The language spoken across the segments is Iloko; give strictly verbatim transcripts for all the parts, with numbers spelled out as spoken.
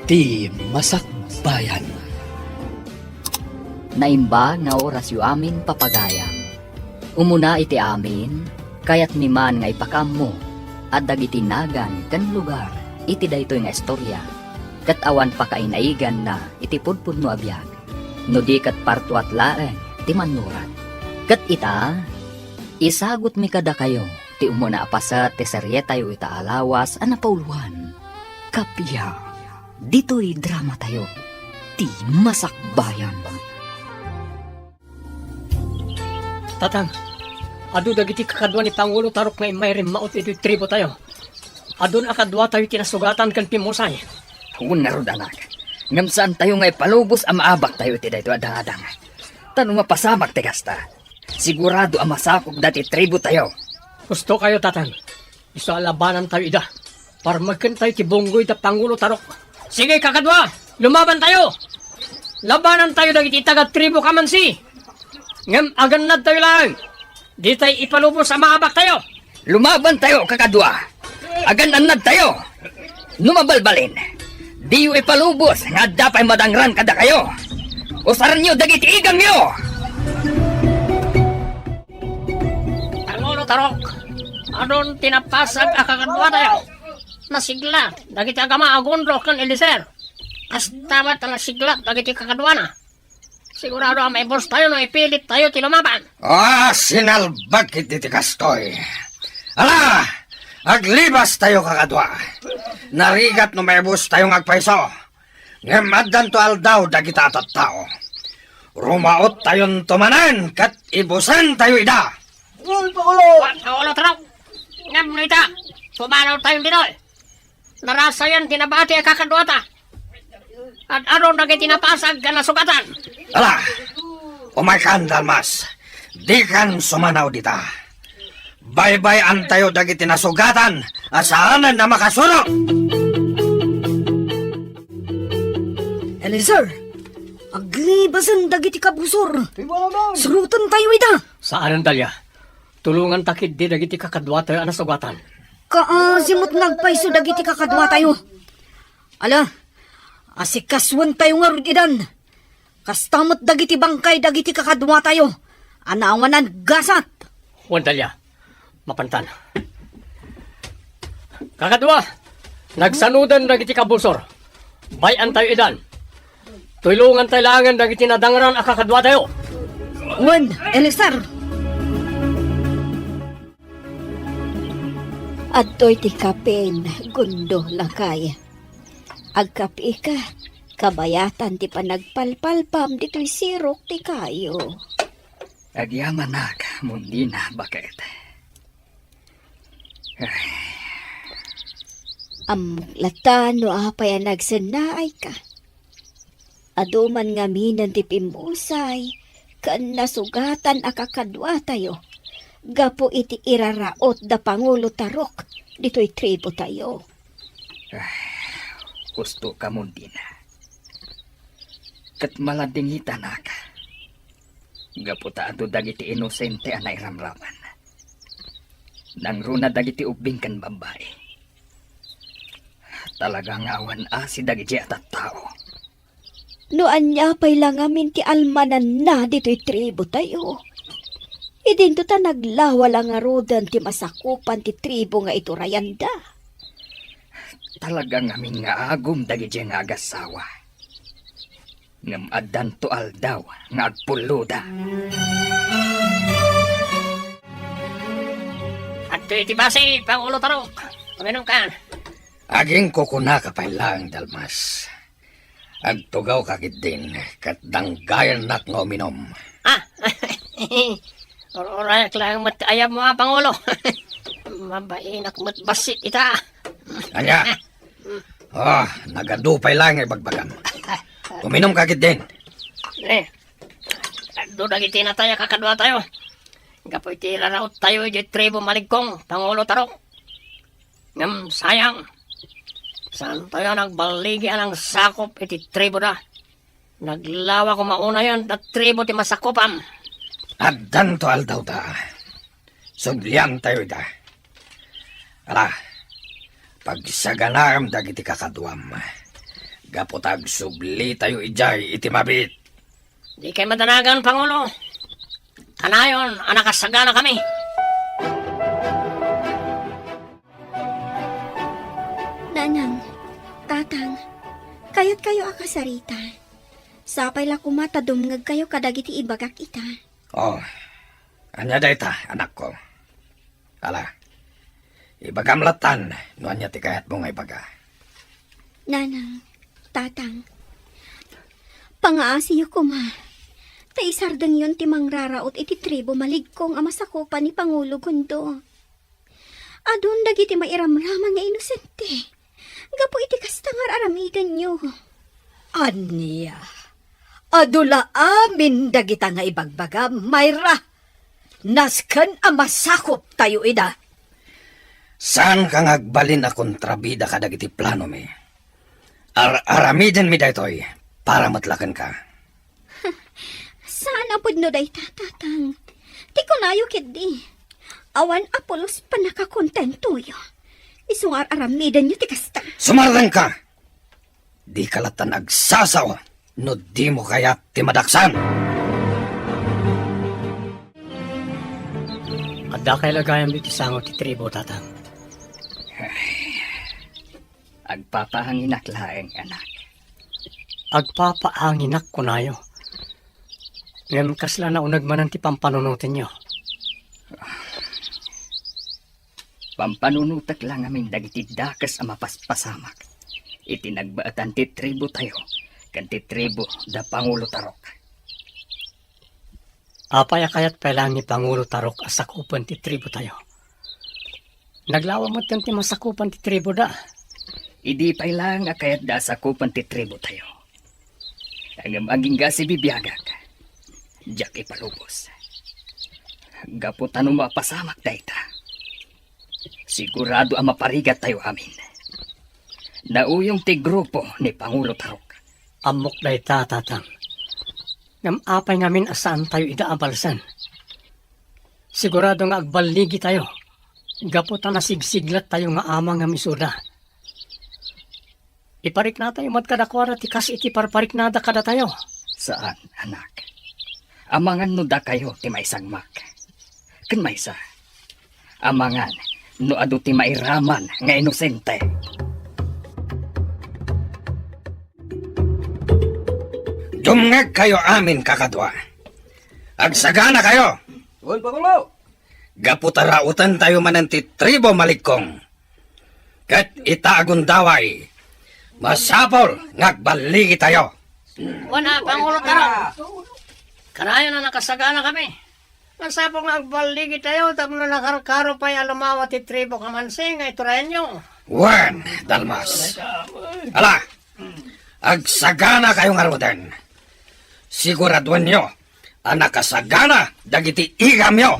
Ti Masakbayan. Naimbag nga orasyo amin, papagayam. Umuna iti amin, kayatmi man nga ipakaammo a dagiti nagan ken lugar iti daytoy nga istorya, ket awan pakainaiganna iti pudpudno a biag, no di ket partuat laeng ti mannurat. Ket ita, isagutmi kadakayo ti umuna a paset ti serietayo ita a lawas a napauluan, Kappia. Ditoy dramatayo, Ti Masakbayan. Tatang, adu dagiti kakadua ni Pangulo Tarok nga immay rimmaot iti tribotayo. Adun a kaduatayo ti nasugatan ken pimmusay. Wen ngarud, anak, ngem saantayo nga ipalubos a maabaktayo iti daytoy a dangadanga. Ta no mapasamak ti kasta, sigurado a masakop dati tribotayo. Husto kayo, Tatang. Isu a labanantayo ida. Parmeken tayo ti bunggoy da Pangulo Tarok. Sige, kakadua, lumabantayo! Labanantayo dagiti taga-tribo Kamansi. Ngem agannadtayo laeng. Ditay ipalubos a maabaktayo. Lumabantayo, kakadua. Agannadtayo. No mabalbalin, diyo ipalubos nga adda pay madangran kadakayo. Usarenyo dagiti igangyo. Pangulo Tarok, adun ti napasag a kakaduatayo. Nasigla dagiti agama a Gondro ken Eliezer. Kasta met a nasigla dagiti kakaduana. Sigurado a maibustayo no ipilittayo ti lumaban. Ah, sinalbag iti ti kastoy. Ala, aglibastayo, kakadua. Narigat no maibustayo nga agpayso. Ngem addanto aldaw dagita a tattao. Rumaottayonto manen ket ibusentayo ida. Uy, Pangulo! Wa-, Pangulo Tarok! Ngem no ita, pumanawtayon ditoy. Narasayan ti nabati a kakaduata. Ad-adun dagiti napasag a nasugatan. Ala, umaykan, Dalmas. Dikan sumanaw dita. Baybay-antayo dagiti nasugatan a saanen a makasurot. Eliezer, aglibasen dagiti kabusor. Surotentayo ida. Saanen, Dalia. Tulonganta ketdi dagiti kakaduatayo a nasugatan. Kaasi met nga agpayso dagiti kakaduatayo. Ala, asikasuentayo ngarud idan. Kasta met dagiti bangkay dagiti kakaduatayo a naawanan gasat. Wen, Dalia, mapantan. Kakadua, nagsanoden dagiti kabusor. Bay-antayo idan. Tulongantayo laengen dagiti nadangran a kakaduatayo. Wen, Eliezer. Adtoy ti kapin, Gondo, lakay. Agkapika, kabayatan ti panagpalpalpam ditoy sirok ti kayo. Agyamanak, Mundina, baket. Ay. Ammok latta no apay a nagsennaayka. Adu man ngaminen ti pimmusay ken nasugatan a kakaduatayo gapu iti iraraot da Pangulo Tarok ditoy tribotayo. Ay, husto ka, Mundina. Ket maladingitanak. Gapu ta adu dagiti inosente a nairamraman. Nangruna dagiti ubbing ken babbai. Talaga nga awan asi dagiti a tattao. No ania pay la ngamin ti almananna ditoy tribotayo, idinto ta naglawa la ngaruden ti masakupan ti tribo nga iturayanda. Talaga ngamin nga agum dagiti nga agassawa. Ngem addanto aldaw nga agpulloda. Adtoy ti basi, Pangulo Tarok. Uminumkan. Agingkukunaka pay laeng, Dalmas. Agtugawka ketdin, ket danggayannak nga uminum. Ah, ur-urayak laeng met ti ayabmo, a Pangulo. Mabainak met bassit ita. Ania? Oh, nagadu pay laeng nga ibagbagam. Uminumka ketdin. Eh, adu dagiti natay a kakaduatayo. Gapu iti raraottayo idiay tribo Maligkong, Pangulo Tarok. Ngem sayang, saantayo a nagballigi a nangsakop iti triboda. Naglawa koma unayen ta tribo ti masakupam. Addanto aldawda. Subliantayo ida. Ala, pagsaganaem dagiti kakaduam. gapu ta agsublitayo idiay iti mabiit. Dikay madanagan, Pangulo. Kanayon a nakasaganakami. Nanang, Tatang, kayatkayo a kasarita. Sapay la koma ta dumngegkayo kadagiti ibagak ita. Oh, ania dayta, anakko? Ala, ibagam lattan no ania ti kayatmo nga ibaga. Nanang, Tatang, pangaasiyo koma ta isardengyon ti mangraraot iti tribu Maligkong a masakupan ni Pangulo Gondo. Adun dagiti mairamraman nga inosente gapu iti kasta nga ar-aramidenyo. Ania? Adu la amin dagita nga ibagbagam, Myra. Nasken a masakuptayo ida. Saanka nga agbalin a kontrabida kadagiti planomi. Ar-aramidenmi daytoy para met la kenka. Saan a pudno dayta, Tatang. Ti kunayo ketdi, awan a pulos pannakakontentoyo. Isu nga ar-aramidenyo ti kasta. Sumardengka! Dika lattan agsasao no dimo kayat ti madaksan. Addakay la gayam iti sango ti tribu, Tatang. Agpapaanginak laeng, anak. Agpapaanginak, kunayo. Ngem kasla nauneg manen ti pampanunotenyo. Pampanunotek la ngamin dagiti dakes a mapaspasamak iti nagbaetan ti tribu tayo ken ti tribu da Pangulo Tarok. Apay a kayat pay laeng ni Pangulo Tarok a sakupen ti tribu tayo? Naglawa metten ti masakupan ti tribu da. Idi pay laeng a kayatda a sakupen ti tribu tayo. Ngem agingga sibibiagak, diak ipalubos. Gapu ta no mapasamak dayta, sigurado a maparigat tayo amin. Nauyong ti grupo ni Pangulo Tarok. Ammok dayta, Tatang. Ngem apay ngamin a saantayo ida a balsen? Sigurado nga agballigi tayo, gapu ta nasigsiglat tayo nga ama ngem isuda. Ipariknatayo met kadakuada ti kas iti parpariknada kadatayo. Saan, anak. Amangan no dakayo ti maisagmak. Ken maysa, amangan no adu ti mairaman nga inosente. Dumngegkayo amin, kakadua. Agsaganakayo. Wen, Pangulo. Gapu ta rautentayo manen ti tribo Maligkong. Ket ita a gundaway, masapul nga agballigitayo. Wen a, Pangulo Tarok. Kanayon a nakasaganakami. Masapul nga agballigitayo tapno nakarkaro pay a lumawa ti tribo Kamansi nga iturayanyo. Wen, Dalmas. Ala, agsaganakayo ngaruden. Siguraduenyo a nakasagana dagiti igamyo.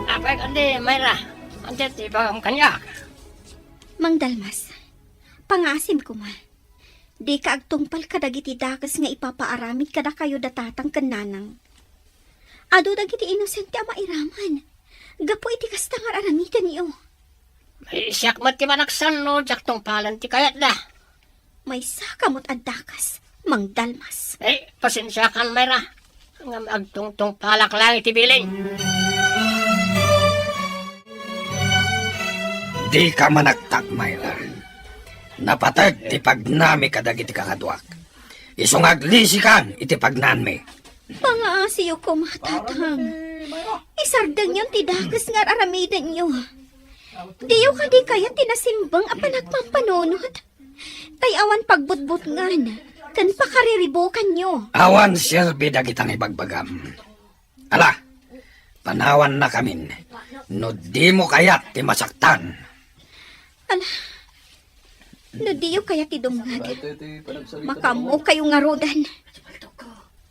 Apay kadi, Myra? Ania ti ibagam kaniak? Mang Dalmas, pangaasim koma. Dika agtungpal kadagiti dakes nga ipapaaramid kadakayo da tatang ken nanang. Adu dagiti inosente a mairaman gapu iti kasta nga ar-aramidenyo. Ay, siak met ti manaksan no diak tungpalan ti kayatda. Maysaka met a dakes, Mang Dalmas. Eh, pasensiakan, Myra. Ngem agtungtungpalak laeng iti bilin. Dika manaktak, Myra. Napateg ti pagnami kadagiti kakaduak. Isu nga aglisikan iti pagnanmi. Pangaasiyo koma, tatang. Isardengyon ti dakes nga ar-aramidenyo. Diyo kadi kayat ti nasimbeng a panagpampanunot? Tay awan pagbutbutngan ken pakariribukanyo. Awan serbi dagita nga ibagbagam. Ala, panawannakamin no dimo kayat ti masaktan. Ala, no diyo kayat ti dumngeg, makaammokayo ngaruden.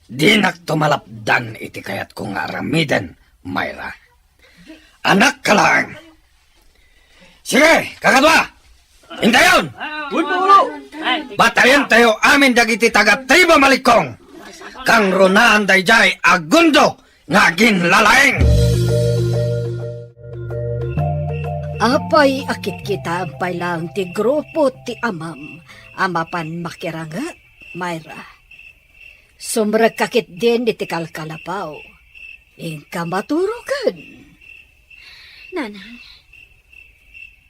Dinakto malapdan iti kayatko nga aramiden, Myra. Anakka laeng. Sige, kakadua! Indayon! Uy, Pangulo! Batayentayo amin dagiti taga-tribu Maligkong. Kangrunaan daydiay a gundo nga aginlalaing. Apay a kitkitaem pay laeng ti grupo ti amam a mapan makiranget, Myra? Sumrekka ketdin iti kalkalapaw. Inka maturoken. Nanang,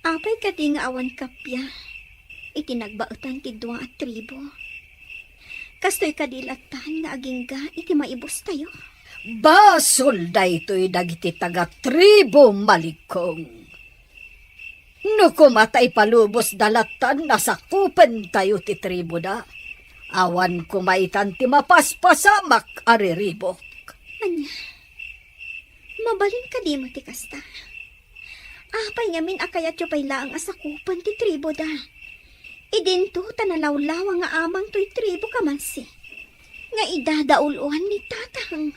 apay kadi nga awan kappia iti nagbaetan ti dua a tribu? Kastoy kadi lattan nga agingga iti maibustayo? Basol daytoy dagiti taga-tribu Maligkong. No koma ta ipalubosda lattan a sakupentayo ti tribuda, awan koma itan ti mapaspasamak a riribuk. Ania? Mabalin kadi met ti kasta? Apay ngamin a kayatyo pay laeng a sakupen ti tribuda? Idinto ta nalawlawa nga amang toy tribu Kamansi nga idadauluan ni Tatang.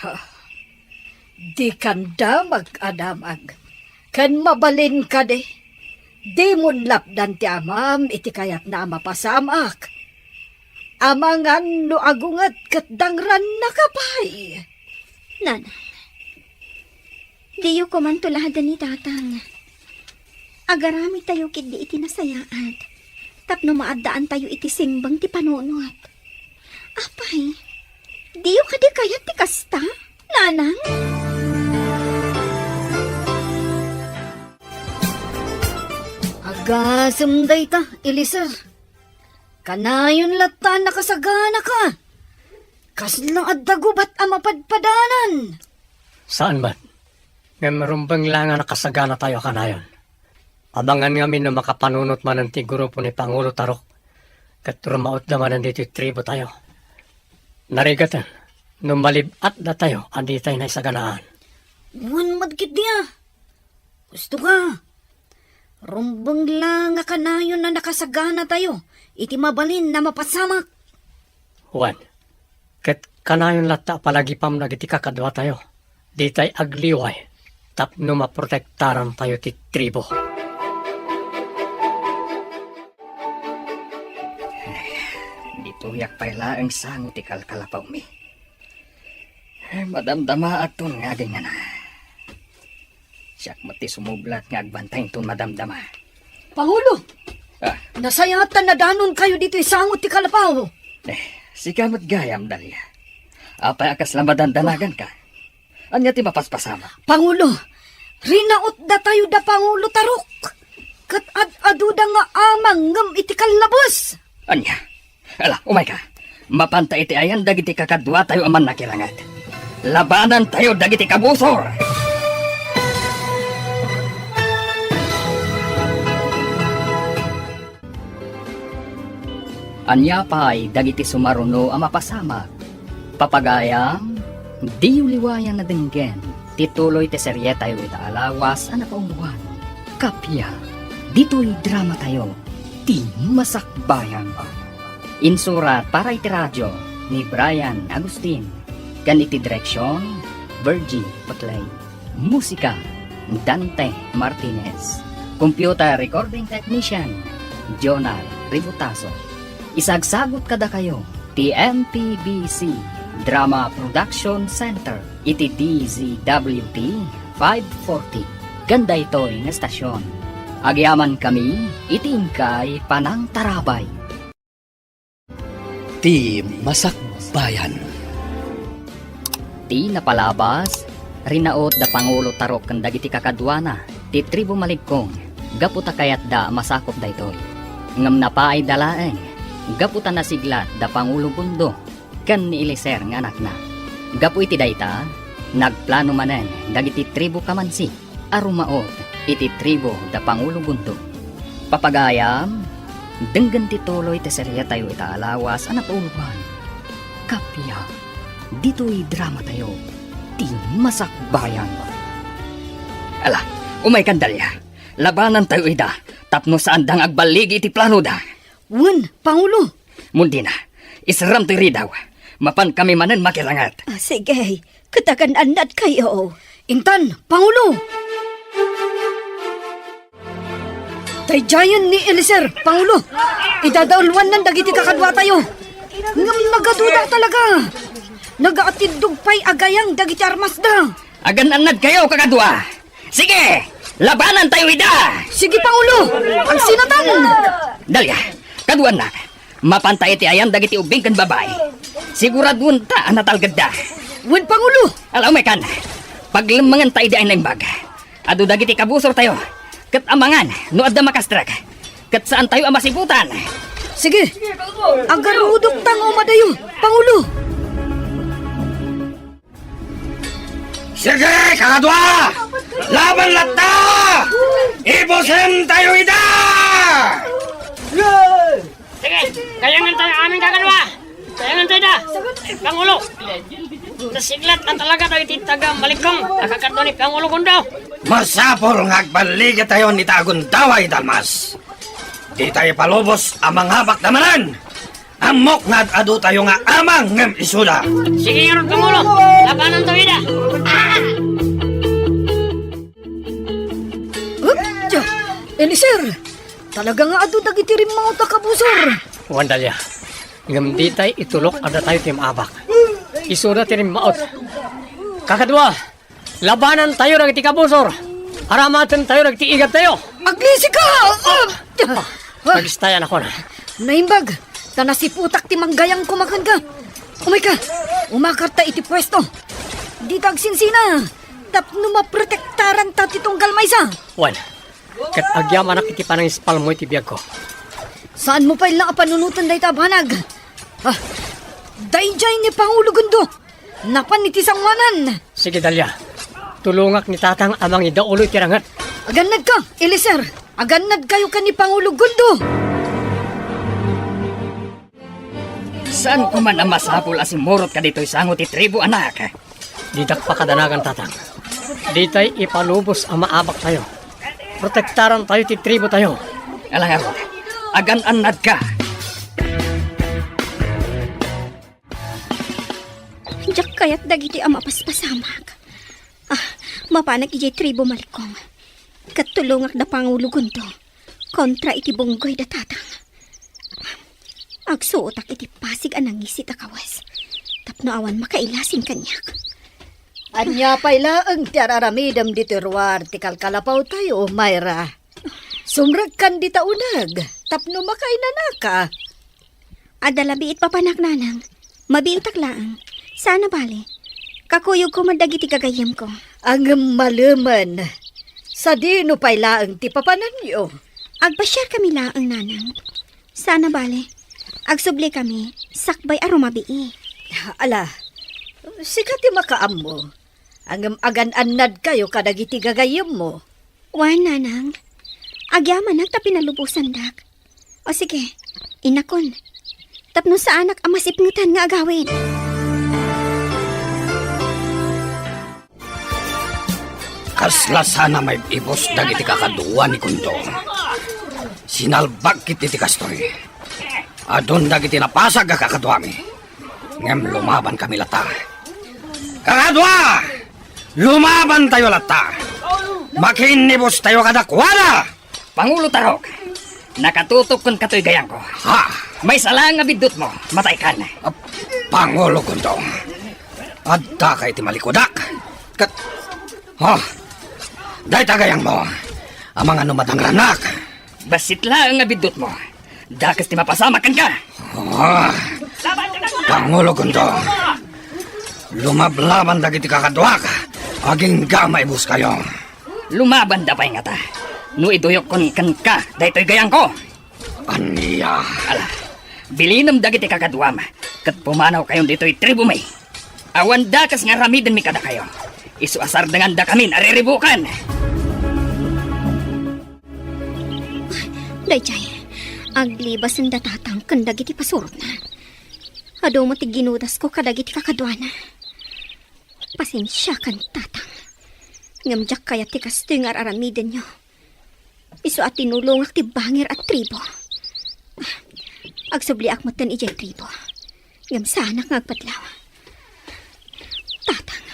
Ha, dikan damag a damag. Ken mabalin kadi, dimon lapdan ti amam iti kayatna a mapasamak. Amangan no agunget ket dangrannaka pay. Nanang, diyo koman tuladen ni Tatang. Agaramidtayo ketdi iti nasayaat tapno maaddaantayo iti simbang ti panunot. Apay, diyo kadi kayat ti kasta, Nanang? Agasem dayta, Eliezer. Kanayon latta a nakasaganaka. Kasla adda gubat a mapadpadanan. Saan met. Ngem rumbeng la nga nakasaganatayo a kanayon. Amangan ngamin no makapanunot manen ti grupo ni Pangulo Tarok ket rumautda manen ditoy tribu tayo. Narigaten no malib-atdatayo a ditay naisaganaan. Wen met ketdi a. Gusto ka? Rumbeng la nga kanayon a nakasaganatayo iti mabalin a mapasamak. Wen, ket kanayon latta a palagipam dagiti kakaduatayo, ditay agliway tapno maprotektarantayo ti tribu. Ditoyak pay laeng sango ti kalkalapawmi. Madamdamaakton nga agingana. Siak met ti sumublat nga agbantay inton madamdama. Pangulo! Ah. Nasayaat ta nadanonkayo ditoy sango ti kalapaw. Eh, sika met gayam, Dalia. Apay a kasla madandanaganka? Ania ti mapaspasamak? Pangulo, rinautdatayo da Pangulo Tarok. Ket ad-aduda nga amang ngem iti kallabes. Ania? Ala, umayka. Mapanta iti ayan dagiti kakaduatayo a mannakiranget. Labanantayo dagiti kabusor! Ania pay dagiti sumaruno a mapasamak? Papagayam, diyo liwayan a denggen ti tuloy ti serietayo ita a lawas a napauloan. Kappia, ditoy dramatayo, ti Masakbayan. Insurat para iti radio ni Brian Agustin, ken iti direksion, Virgie Paclay. Musika, Dante Martinez. Computer recording technician, Jonah Ributaso. Isagsagut kadakayo ti M P B C Drama Production Center iti D Z W T five forty ken daytoy nga estasion. Agyamankami iti inkay panangtarabay. Ti Masakbayan. Ti napalabas, rinaut da Pangulo Tarok ken dagiti kakaduana ti tribu Maligkong gapu ta kayatda a masakup daytoy. Ngem napaayda laeng gapu ta nasiglat da Pangulo Bundo ken ni Eliezer nga anakna. Gapu iti dayta, nagplano manen dagiti tribu Kamansi a rumaut iti tribu da Pangulo Bundo. Papagayam, denggen ti tuloy ti serietayo ita a lawas a napauloan. Kappia, ditoy dramatayo, ti Masakbayan. Ala, umaykan, Dalia. Labanantayo ida tapno saanda nga agballigi iti planoda. Wen, Pangulo. Mundina, isram toy ridaw. Mapankami manen makiranget. Ah, sige, ket agan-annadkayo. Intan, Pangulo! Daydiayen ni Eliezer, Pangulo. Idadauluannan dagiti kakaduatayo. Ngem nagaduda talaga. Nagaatiddog pay a gayang dagiti armasda. Agan-annadkayo, kakadua. Sige! Labanantayo ida! Sige, Pangulo! Agsinatan! Dalia, kaduanna, mapanta iti ayan dagiti ubing ken babai. Siguraduenta a natalgedda. Wen, Pangulo! Ala, umaykan. Paglemmengenta idi ay naimbag. Adu dagiti kabusortayo, ket amangan no adda makastrek, ket saantayo a masiputan. Sige, agarudokta nga umadayo, Pangulo. Sige, kakadua! Laban latta! Ibusentayo ida! Sige, gayangantayo amin, kakadua. Gayangantayo ida. Pangulo, nasiglat a talaga dagiti taga-Malikkong a kakadua ni Pangulo Gundo. Masapul nga agballigitayon ita a gundaway, Dalmas. Dita ipalubos a mangabak da manen. Ammok nga ad-adutayo nga amang ngem isuda. Sige ngarud, Pangulo. Labanantayo ida. Hup! Tiya, Eliezer, talaga nga adu dagiti rimmaut a kabusor. Wen, Dalia, ngem ditay itulok a datayo ti maabak. Isuda ti rimmaut. Kakadua, labanantayo dagiti kabusor. Aramatentayo dagiti igabtayo. Aglisika! Ah! Ah, nagistay a nakon. Naimbag, ta nasiputak ti manggayang koma kenka. Umayka, umakarta iti puesto. Dita agsinsina, tapno maprotektaranta ti tunggal maysa. Wen, ket agyamanak iti panangispalmo iti biagko. Saanmo pay la a panunoten dayta a banag. Ah, daydiay ni Pangulo Gundo. Napan iti sangoanan. Sige, Dalia. Tulongak ni Tatang a mangidaulo iti ranget. Agannadka, Eliezer. Agannadkayo ken ni Pangulo Gundo. Saan ko man a masapul a simmurotka ditoy sango ti tribu, anak. Ditak pakadanagan, Tatang. Ditay ipalubos a maabaktayo. Protektarantayo ti tribu tayo. Ala ngarud, agan-annadka. Diak kayat dagiti a mapaspasamak. Ah, mapanak idiay tribu Malikkong. Ket tulongak da Pangulo Gundo kontra iti bunggoy da Tatang. Agsuotak iti pasig a nangisit a kawes tapno awan makailasin kaniak. Ania pay laeng ti ar-aramidem ditoy ruar ti kalkalapawtayo, Myra? Sumrekkan dita uneg tapno makainanaka. Adda la biit papanak, nanang. Mabiitak laeng. Saan a bale. Kakuyogko met dagiti gagayyemko. Ngem malemen, sadino pay laeng ti papananyo? Agpasiarkami laeng, nanang. Saan a bale. Agsublikami, sakbay a rumabii. Ala, sika ti makaammo. Ngem agan-annadkayo kadagiti gagayyemmo. Wen, nanang. Agyamanak ta pinalubosandak. O sige, inakon. Tapno saanak a masipngetan nga agawid. Kasla saan a maib-ibus dagiti kakadua ni Gundo. Sinalbag ketdi ti kastoy. Adun dagiti napasag a kakaduami. Ngem lumabankami latta. Kakadua! Lumabantayo latta! Makiinnibustayo kadakuada! Pangulo Tarok, nakatutok kenka toy gayangko. Ha? Maysa laeng a biddutmo, mataykan. Ah, Pangulo Gundo, addaka iti malikudak. Ket, ha, dayta gayangmo, amangan no madangranak. Bassit laeng a biddutmo. Dakes ti mapasamak kenka. Ah, Pangulo Gundo, lumablaban dagiti kakaduak, agingga maibuskayo. Lumabanda pay ngata no iduyokkon kenka daytoy gayangko. Ania? Ala, bilinem dagiti kakaduam ket pumanawkayon ditoy tribumi. Awan dakes nga aramidenmi kadakayo. Isu a sardengandakamin a riribukan. Daydiay, aglibasen da Tatang ken dagiti pasurotna. Adu met ti ginudasko kadagiti kakaduana. Pasensiakan, Tatang. Ngem diak kayat ti kastoy nga ar-aramidenyo. Isu a tinulongak ti bangir a tribo. Agsubliak metten idiay tribo. Ngem saanak nga agpadlaw. Tatang,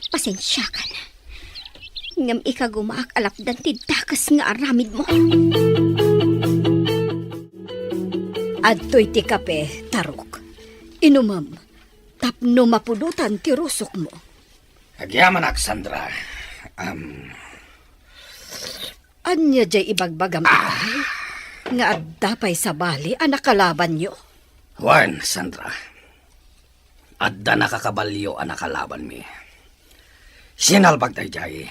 pasensiakan. Ngem ikagumaak a lapdan ti dakes nga aramidmo. Adtoy ti kape, Tarok. Inumem, tapno mapudotan ti rusokmo. Agyamanak, Sandra. Am, Ania diay ibagbagam itay? Nga adda pay sabali a nakalabanyo? Wen, Sandra. Adda nakakabalio a nakalabanmi. Sinalbag daydiay.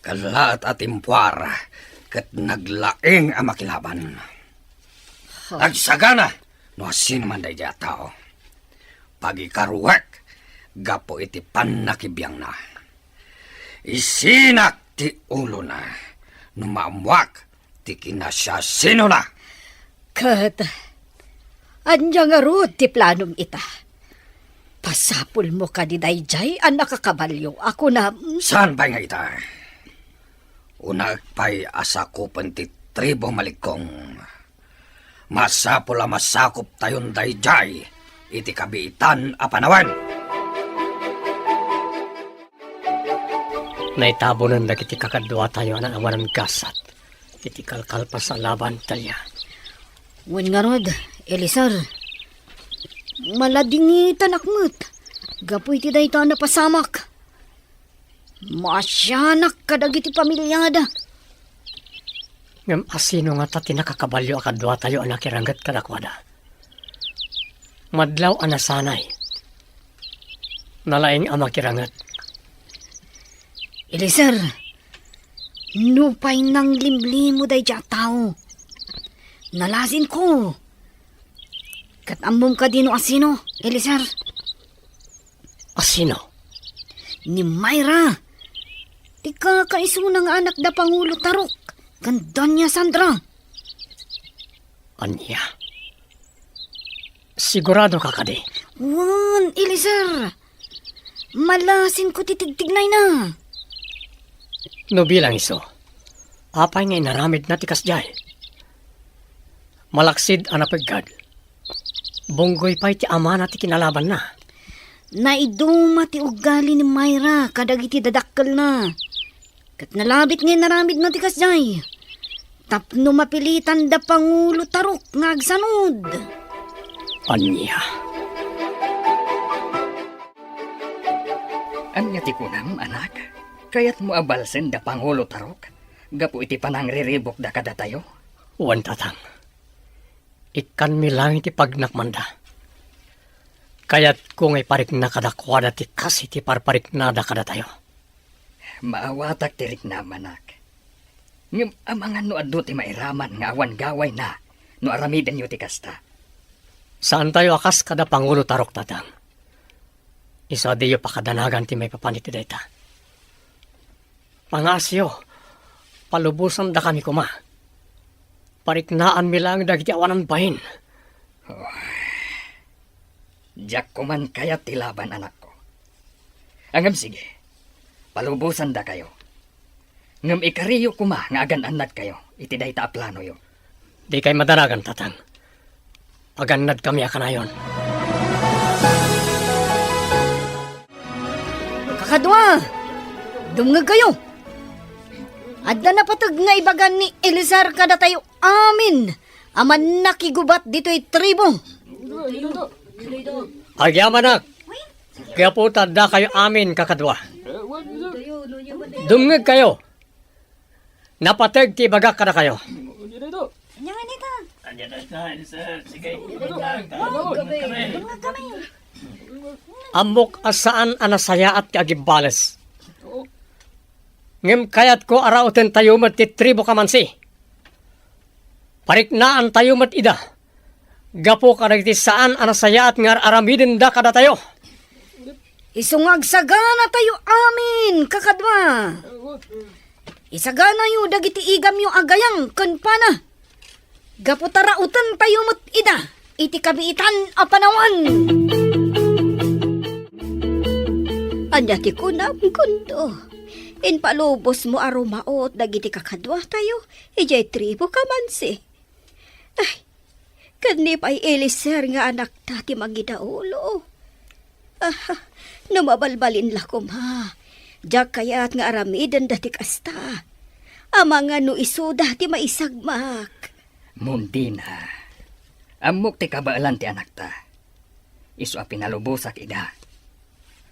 Kallaat a timpuar ket naglaing a makilaban. Huh. Agsagana no asino man daydiay a tao. Pagikaruek gapu iti pannakibiangna. Isinak ti ulona no maammuak ti kinasiasinona. Ket ania ngarud ti planom ita? Pasapulmo kadi daydiay a nakakabalio a kunam? Saan pay nga ita? Unaek pay a sakupen ti tribu Maligkong. Masapul a masakuptayon daydiay iti kabiitan a panawen. Naitabonen dagiti kakaduatayo a naawanan gasat iti kalkalpas a laban, Talia. Wen ngarud, Eliezer, maladingitanak met gapu iti dayta a napasamak. Maasianak kadagiti familiada. Ngem asino ngata ti nakakabalio a kaduatayo a nakiranget kadakuada? Madlaw a nasanay. Nalaing a makiranget. Eliezer, nupay nanglimlimo daydiay a tao, nalasinko. Ket ammom kadi no asino, Eliezer? Asino? Ni Myra. Ti kakaisuna nga anak da Pangulo Tarok ken Doña Sandra. Ania? Sigurado ka kadi? Wen, Eliezer. Malasinko ti tigtignayna. No bilang isu, apay nga inaramidna ti kasdiay? Malaksid a napeggad, bunggoy pay ti amana ti kinalabanna. Naiduma ti ugali ni Myra kadagiti dadakkelna. Ket nalabit nga inaramidna ti kasdiay tapno mapilitan da Pangulo Tarok nga agsanud. Ania? Ania ti kunam, anak? Kayatmo a balsen da Pangulo Tarok gapu iti panangriribukda kadatayo? Wen, tatang. Ikkanmi laeng ti pagnakmanda. Kayatko nga iparikna kadakuada ti kas iti parpariknada kadatayo. Maawatak ti riknam, anak. Ngem amangan no adu ti mairaman nga awan gawayna no aramidenyo ti kasta. Saantayo a kas kada Pangulo Tarok, tatang. Isu a diyo pakadanagan ti maipapan iti dayta. Pangaasiyo, palubosandakami koma. Pariknaanmi laeng dagiti awanan bain. Oh. Diak koman kayat ti laban, anakko. Ngem sige, palubosandakayo. Ngem ikariyo koma nga agan-annadkayo iti dayta a planoyo. Dikay madanagan, tatang. Agannadkami a kanayon. Kakadua, dumngegkayo. Adda napateg nga ibaga ni Eleazar kadatayo amin a mannakigubat ditoy tribu. Agyamanak, gapu ta addakayo amin kakadua. Dumngegkayo. Napateg ti ibagak kadakayo. Ania nga nita? Ammok a saan a nasayaat ti agibbales. Ngem kayatko a rautentayo met ti tribu Kamansi. Pariknaantayo met ida gapu kadagiti saan a nasayaat nga ar-aramidenda kadatayo. Isu nga agsaganatayo amin, kakadua. Isaganayo dagiti igamyo a gayam ken pana. Gapu ta rautentayo met ida iti kabiitan a panawen. Ania ti kunam, Gundo? Impalubosmo a rumaut dagiti kakaduatayo idiay tribu Kamansi. Ay, ken ni pay Eleazar nga anakta ti mangidaulo. Ah, no mabalbalin la koma, diak kayat nga aramidenda ti kasta. Amangan no isuda ti maisagmak. Mundina, ammok ti kabaelan ti anakta. Isu a pinalubosak ida.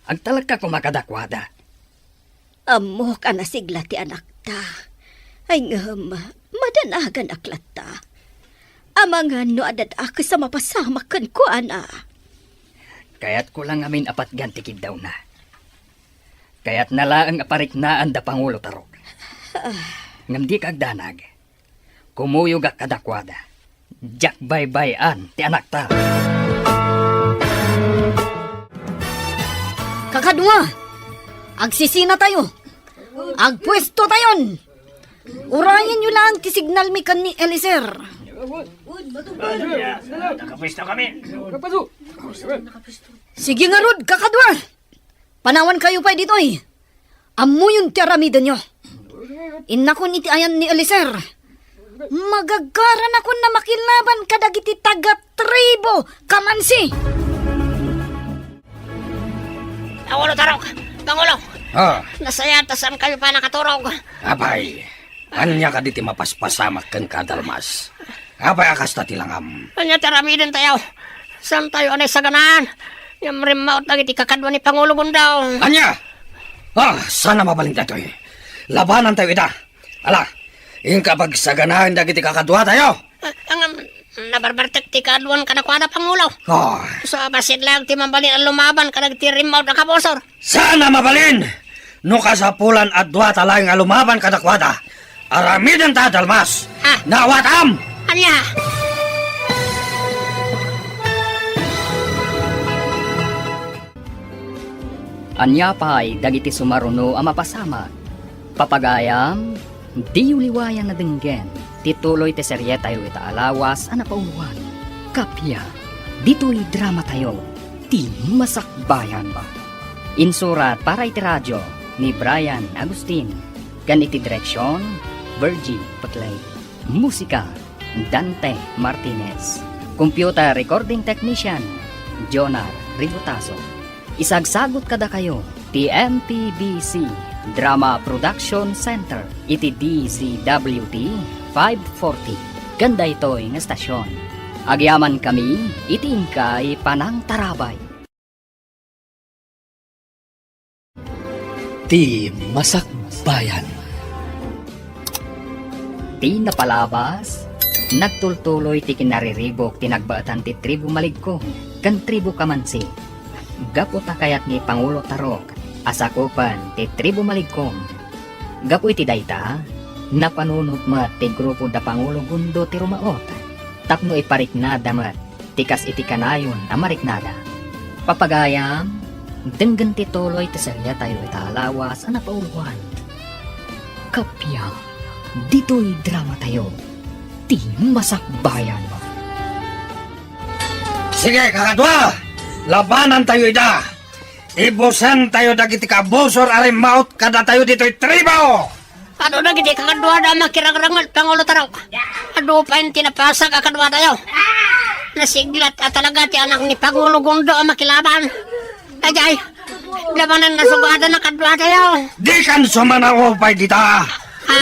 Agtalekka koma kadakuada. Ammok a nasigla ti anakta. Ay ngem, madanaganak latta. Amangan no adda dakes a mapasamak kenkuana. Kayatko la ngamin a patgan ti kiddawna. Kayatna laeng a pariknaan da Pangulo Tarok. Ah. Ngem dika agdanag. Kumuyogak kadakuada. Diak baybay-an ti anakta. Kakadua, agsisinatayo. Agpuestotayon. Urayenyo laeng ti signalmi ken ni Eliezer. Nakapuesto kami. Sige ngarud, kakadua. Panawankayo pay ditoy. Ammoyon ti aramidenyo. Innakon iti ayan ni Eliezer. Magagaranakon a makilaban kadagiti taga-tribo Kamansi. Pangulo Tarok! Pangulo! Ah. Nasayaat ta saankayo pay nakaturog. Apay, ania kadi ti mapaspasamak kenka, Dalmas? Apay a kasta ti langam? Ania ti aramidentayo? Saantayo a naisaganaan? Ngem rimmaut dagiti kakadua ni Pangulo Gondo. Ania? Ah, saan a mabalin daytoy? Labanantayo ida. Ala, inka pagsaganaen dagiti kakaduatayo. Ah, ngem, nabarbartek ti kaaduan kadakuada, Pangulo. Ah. So, bassit laeng ti mabalin a lumaban kadagiti rimmaut a kabusor. Saan a mabalin? No kasapulan a duata laeng a lumaban kadakuada, aramidenta, Dalmas. Ah. Naawatam! Ania? Ania pay dagiti sumaruno a mapasamak? Papagayam, diyo liwayan a denggen ti tuloy ti serietayo ita a lawas a napauloan. Kappia, ditoy dramatayo, ti Masakbayan. Insurat para iti radio ni Brian Agustin, ken iti direksion, Virgie Peclay. Musika, Dante Martinez. Computer recording technician, Jonar Ributaso. Isagsagut kadakayo ti M P B C Drama Production Center iti D Z W T five forty ken daytoy nga estasion. Agyamankami iti inkay panangtarabay. Ti Masakbayan. Ti napalabas, nagtultuloy ti kinariribuk ti nagbaetan ti tribu Maligkong ken tribu Kamansi. Gapu ta kayat ni Pangulo Tarok a sakupen ti tribu Maligkong. Gapu iti dayta, napanunot met ti grupo da Pangulo Gundo ti rumaot tapno ipariknada met ti kas iti kanayon a mariknada. Papagayam, denggen ti tuloy ti seriatayo ita a lawas a napauloan. Kappia, ditoy dramatayo, ti Masakbayan. Sige, kakadua! Labanantayo ida! Ibusentayo dagiti kabusor a rimmaut kadatayo ditoy tribo! Adu dagiti kakaduada a makirangrangat, Pangulo Tarok. Adu pay ti napasak a kaduatayo. Nasiglat a talaga ti anak ni Pangulo Gundo a makilaban. Ajay, labanan na sugatan a kaduatayo. Dikan sumanaw pay dita. Ah.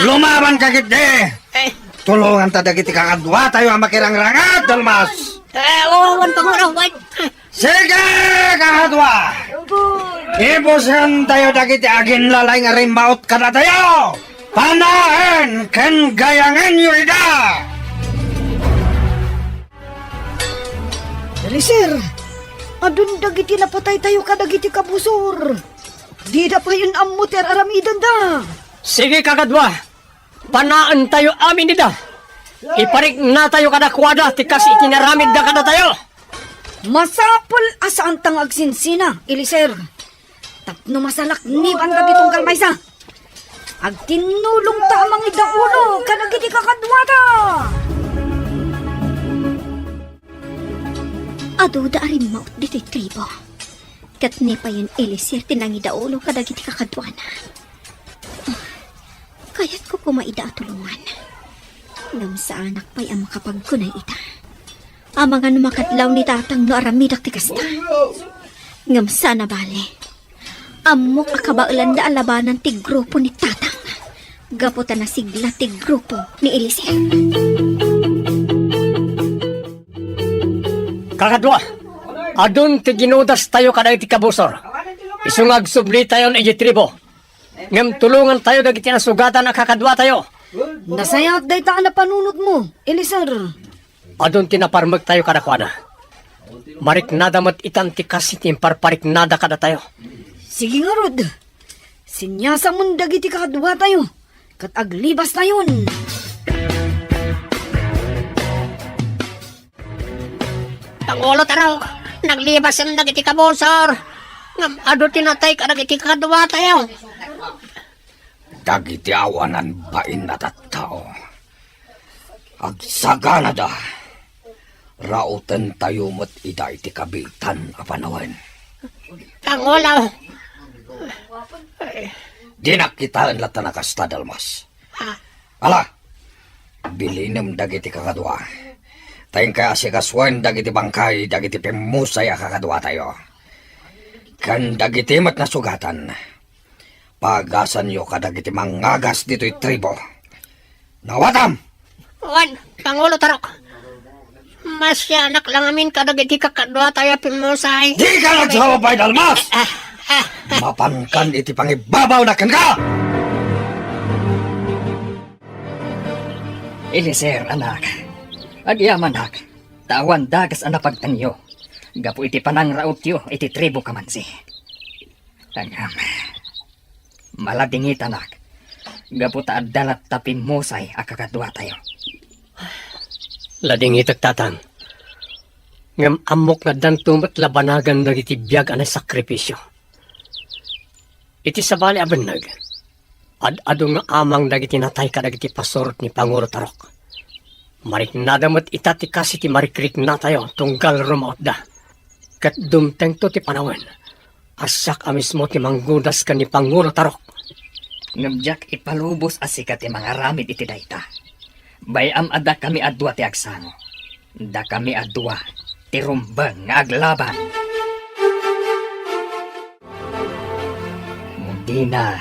Lumaban ka ketdi. Eh. Tulonganta dagiti kakaduatayo a makirangrangat, Dalmas. Eh, oo, wan, Pangulo, wan. Sige, kakadua! Ibusentayo dagiti aginlalay nga rimmaut kadatayo! Panaen ken gayangenyo ida! Dali, sir. Adun dagiti napataytayo kadagiti kabusor. Dida payen ammo ti ar-aramidenda. Sige, kakadua. Panaentayo amin ida. Ipariknatayo kadakuada ti kas iti naramidda kadatayo. Masapul a saanta nga agsinsina, Eliezer. Tapno masalakniban ta ti tunggal maysa. Agtinnulongta a mangidaulo kadagiti kakaduada. Aduda a rimmaut ditoy tribo. Ket ni payen Eliezer ti nangidaulo kadagiti kakaduana. Kayatko koma ida a tulongan. Ngem saanak pay a makapagkunay ida. Amangan makadlaw ni tatang no aramidak ti kasta. Ngem saan a bale. Ammok a kabaelanda a labanan ti grupo ni tatang. Gapu ta nasigla ti grupo ni Eliezer. Kakadua, adun ti ginudastayo kadagiti kabusor. Isu nga agsublitayon iti tribo. Ngem tulongantayo dagiti nasugatan a kakaduatayo. Nasayaat dayta a napanunotmo, Eliezer. Adun ti naparmektayo kadakuada. Mariknada met itan ti kas iti imparpariknada kadatayo. Sige ngarud, siniasamon dagiti kakaduatayo, ket aglibastayon. Pangulo Tarok, naglibasen dagiti kabusor. Ngem adu ti natay kadagiti kakaduatayo. Dagiti awanan bain a tattao. Agsaganada, rautentayo met ida iti kabiitan a panawen. Pangulo! Dinak kitaen latta a kasta, Dalmas. Ah. Ala, bilinem dagiti kakadua. Ta inkay asikasuen dagiti bangkay dagiti pimmusay a kakaduatayo. Ken dagiti met nasugatan, pagasanyo kadagiti mangagas ditoy tribo. Nawatam! Wen, Pangulo Tarok. Masianak la ngamin kadagiti kakaduatayo a pimmusay. Dika nagsawabay, Dalmas! Ah, ah, ah. Mapankan iti pangibabawna kenka! Eliezer, anak, agyamanak, ta awan dakes a napagtenyo gapu iti panangrautyo iti tribo Kamansi. Ngem, maladingitanak, gapu ta adda latta pimmusay a kakaduatayo. Ladingitek, Tatang. Ngem ammok nga addanto met la banagan dagiti biag a naisakripisio. Iti sabali a benneg, ad-adu nga amang dagiti natay kadagiti pasurot ni Pangulo Tarok. Mariknada met ita ti kas iti marikriknatayo tunggal rumautda. Ket dumtengto ti panawen a siak a mismo ti manggudas ken ni Pangulo Tarok. Ngem diak ipalubos a sika ti mangaramid iti dayta. Bay-am a dakami a dua ti agsango. Dakami a dua ti rumbeng nga aglaban. Dina,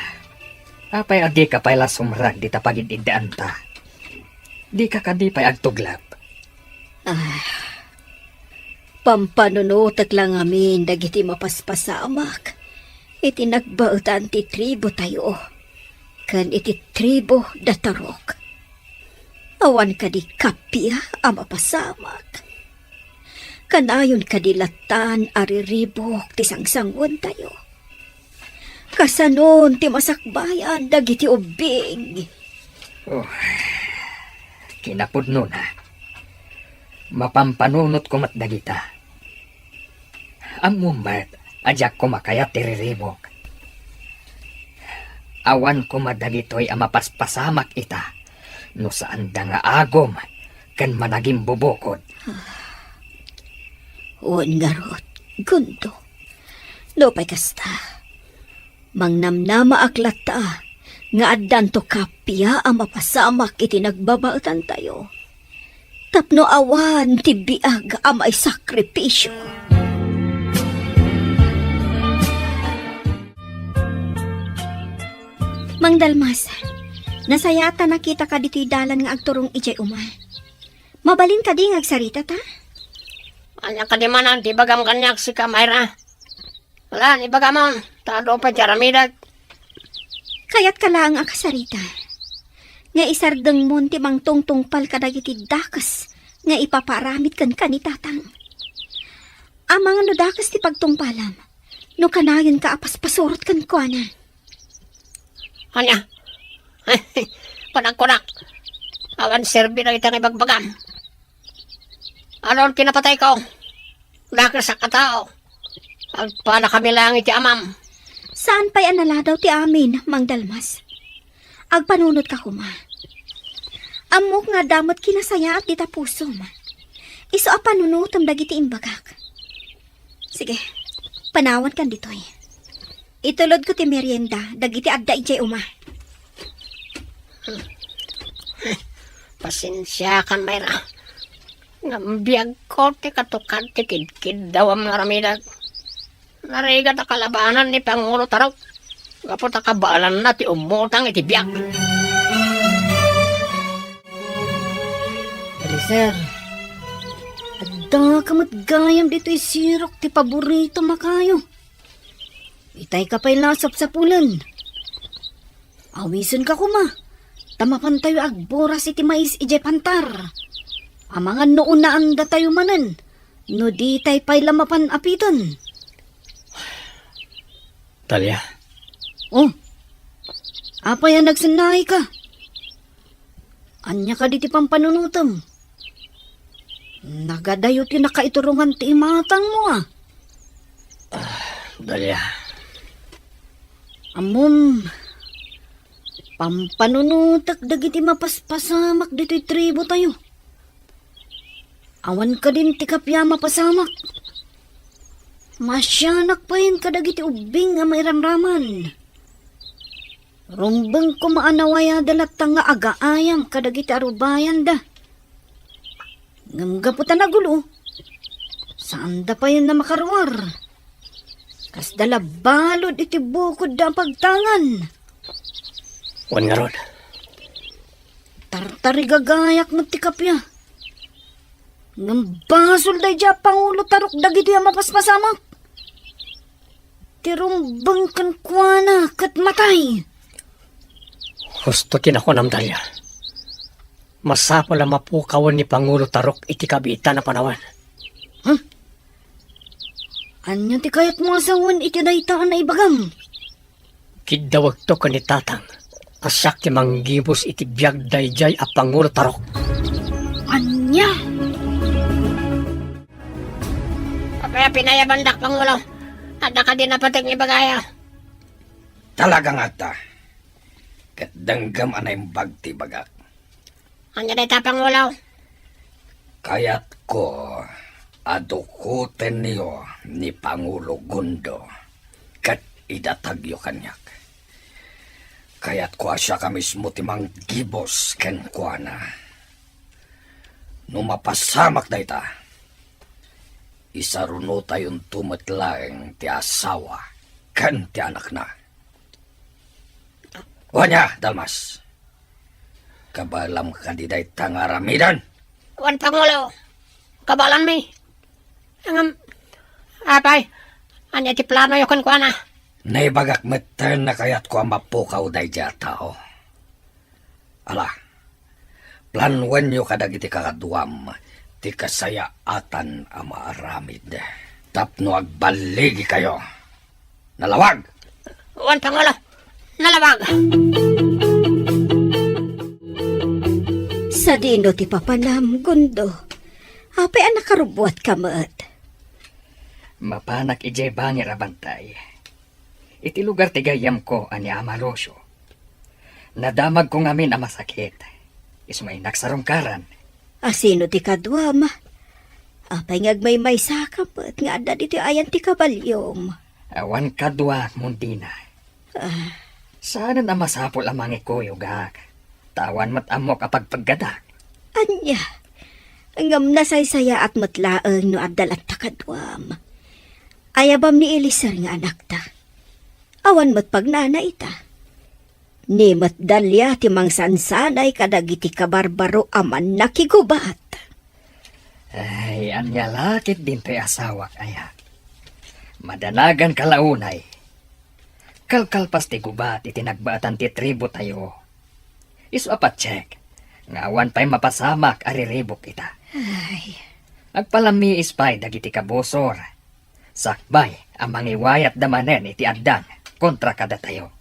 apay a dika pay la sumrek dita pagid-iddaanta? Dika kadi pay agtuglep? Ah, pampanunotek la ngamin dagiti mapaspasamak iti nagbaetan ti tribotayo ken iti tribo da Tarok. Awan kadi kappia a mapasamak? Kanayon kadi lattan a riribuk ti sangsanguentayo? Kasanon ti masakbayan dagiti ubbing? Oh, kinapudnona, mapampanunotka met dagita. Ammom met a diak koma kayat ti riribuk. Awan koma dagitoy a mapaspasamak ita no saanda nga agum ken managimbubukod. Wen ngarud, Gundo, nupay kasta, mangnamnamaak latta nga addanto kappia a mapasamak iti nagbabaetantayo, tapno awan ti biag a maisakripisio. Mang Dalmas, nasayaat ta nakitaka ditoy dalan nga agturong idiay uma. Mabalin kadi nga agsaritata? Ania kadi manen ti ibagam kaniak, sika, Myra? Wala, ibagamon, ta adu pay ti aramidek. Kayatka laeng a kasarita nga isardengmon ti mangtungtungpal kadagiti dakes nga ipapaaramid kenka ni Tatang. Amangan no dakes ti pagtungpalam, no kanayonka a paspasurot kenkuana. Ania? Panagkunak, awan serbi dagiti nga ibagbagam. Anon ti napatayko? Dakes a katao. Agpadakami laeng iti amam. Saan pay a naladaw ti amin, Mang Dalmas. Agpanunotka koma. Ammok nga adda met kinasayaat dita pusom. Isu a panunotem dagiti imbagak. Sige, panawankan ditoy. Itulodko ti merienda dagiti adda idiay uma. Pasensiakan, Myra. Ngem biagko ti katukad ti kidkiddawam nga aramidek. Narigat a kalabanan ni Pangulo Tarok gapu ta kabaelanna ti ummutang iti biag. Eliezer, addaka met gayam ditoy sirok ti paboritom a kayo. Itayka pay la a sapsapulen. Awisenka koma, ta mapantayo agburas iti mais idiay pantar. Amangan no unaandatayo manen, no ditay pay la mapan apiten. Dalia. Oh, apay a nagsennaayka? Ania kadi ti pampanunotem? Nagadayo ti nakaiturongan ti imatangmo, a. Ah, Dalia. Ammom, pampanunotek dagiti mapaspasamak ditoy tribu tayo. Awan kadin ti kappia a mapasamak. Maasianak payen kadagiti ubbing a mairamraman. Rumbeng koma a nawayada latta nga agaayam kadagiti arubayanda. Ngem gapu ta nagulo, saanda payen a makaruar. Kasda la balud iti bukodda a pagtangan. Wen ngarud, tartarigagayak met ti kappia. Ngem basol daydiay a pangulo tarok dagitoy a mapaspasamak. Ti rumbeng kenkuana ket matay. Husto ti nakunam, Dalia. Masapul a mapukawen ni Pangulo Tarok iti kabiitan a panawen. Huh? Ania ti kayatmo a sawen iti dayta a naibagam? Kiddawekto ken ni Tatang a siak ti manggibus iti biag daydiay a Pangulo Tarok. Ania? Apay a pinayabandak, Pangulo? Adda kadi napateg nga ibagayo? Talaga nga adda. Ket denggem a naimbag ti ibagak. Ania dayta, Pangulo? Kayatko a dukotenyo ni Pangulo Gundo ket idatagyo kaniak. Kayatko a siak a mismo ti manggibus kenkuana. No mapasamak dayta, isarunotayonto met laeng ti asawa ken ti anakna. Wen aya, Dalmas? Kabaelam kadi dayta nga aramiden? Wen, Pangulo, kabaelanmi. Ngem, apay, ania ti planoyo kenkuana? Naibagak metten a kayatko a mapukaw daydiay a tao. Ala, planuenyo kadagiti kakaduam ti kasayaatan a maaramid tapno agballigikayo. Nalawag! Wen, Pangulo, nalawag! Sadino ti papanam, Gundo? Apay a nakarubbuatka met? Mapanak idiay bangir a bantay. Iti lugar ti gayyemko a ni Ama Lucio. Nadamagko ngamin a masakit. Isu nga innak sarungkaran. A sino ti kaduam? Apay nga agmaymaysaka met nga adda ditoy ayan ti kabaliom? Awan kaduak, Mundina. Ah. Saanen a masapul a mangikuyogak, ta awan met ammok a pagpeggadak. Ania? Ngem nasaysayaat met laeng no adda latta kaduam. Ayabam ni Eliezer nga anakta. Awan met pagnana ita. Ni met Dalia ti mangsansanay kadagiti kabarbaro a mannakigubat. Ay, ania la ket dintoy asawak, aya? Madanagan ka la unay. Kalkalpas ti gubat iti nagbaetan ti tribu tayo. Isu a patiek nga awan pay mapasamak a riribuk ita. Ay. Agpalamiis pay dagiti kabusor. Sakbay a mangiwayatda manen iti addang kontra kadatayo.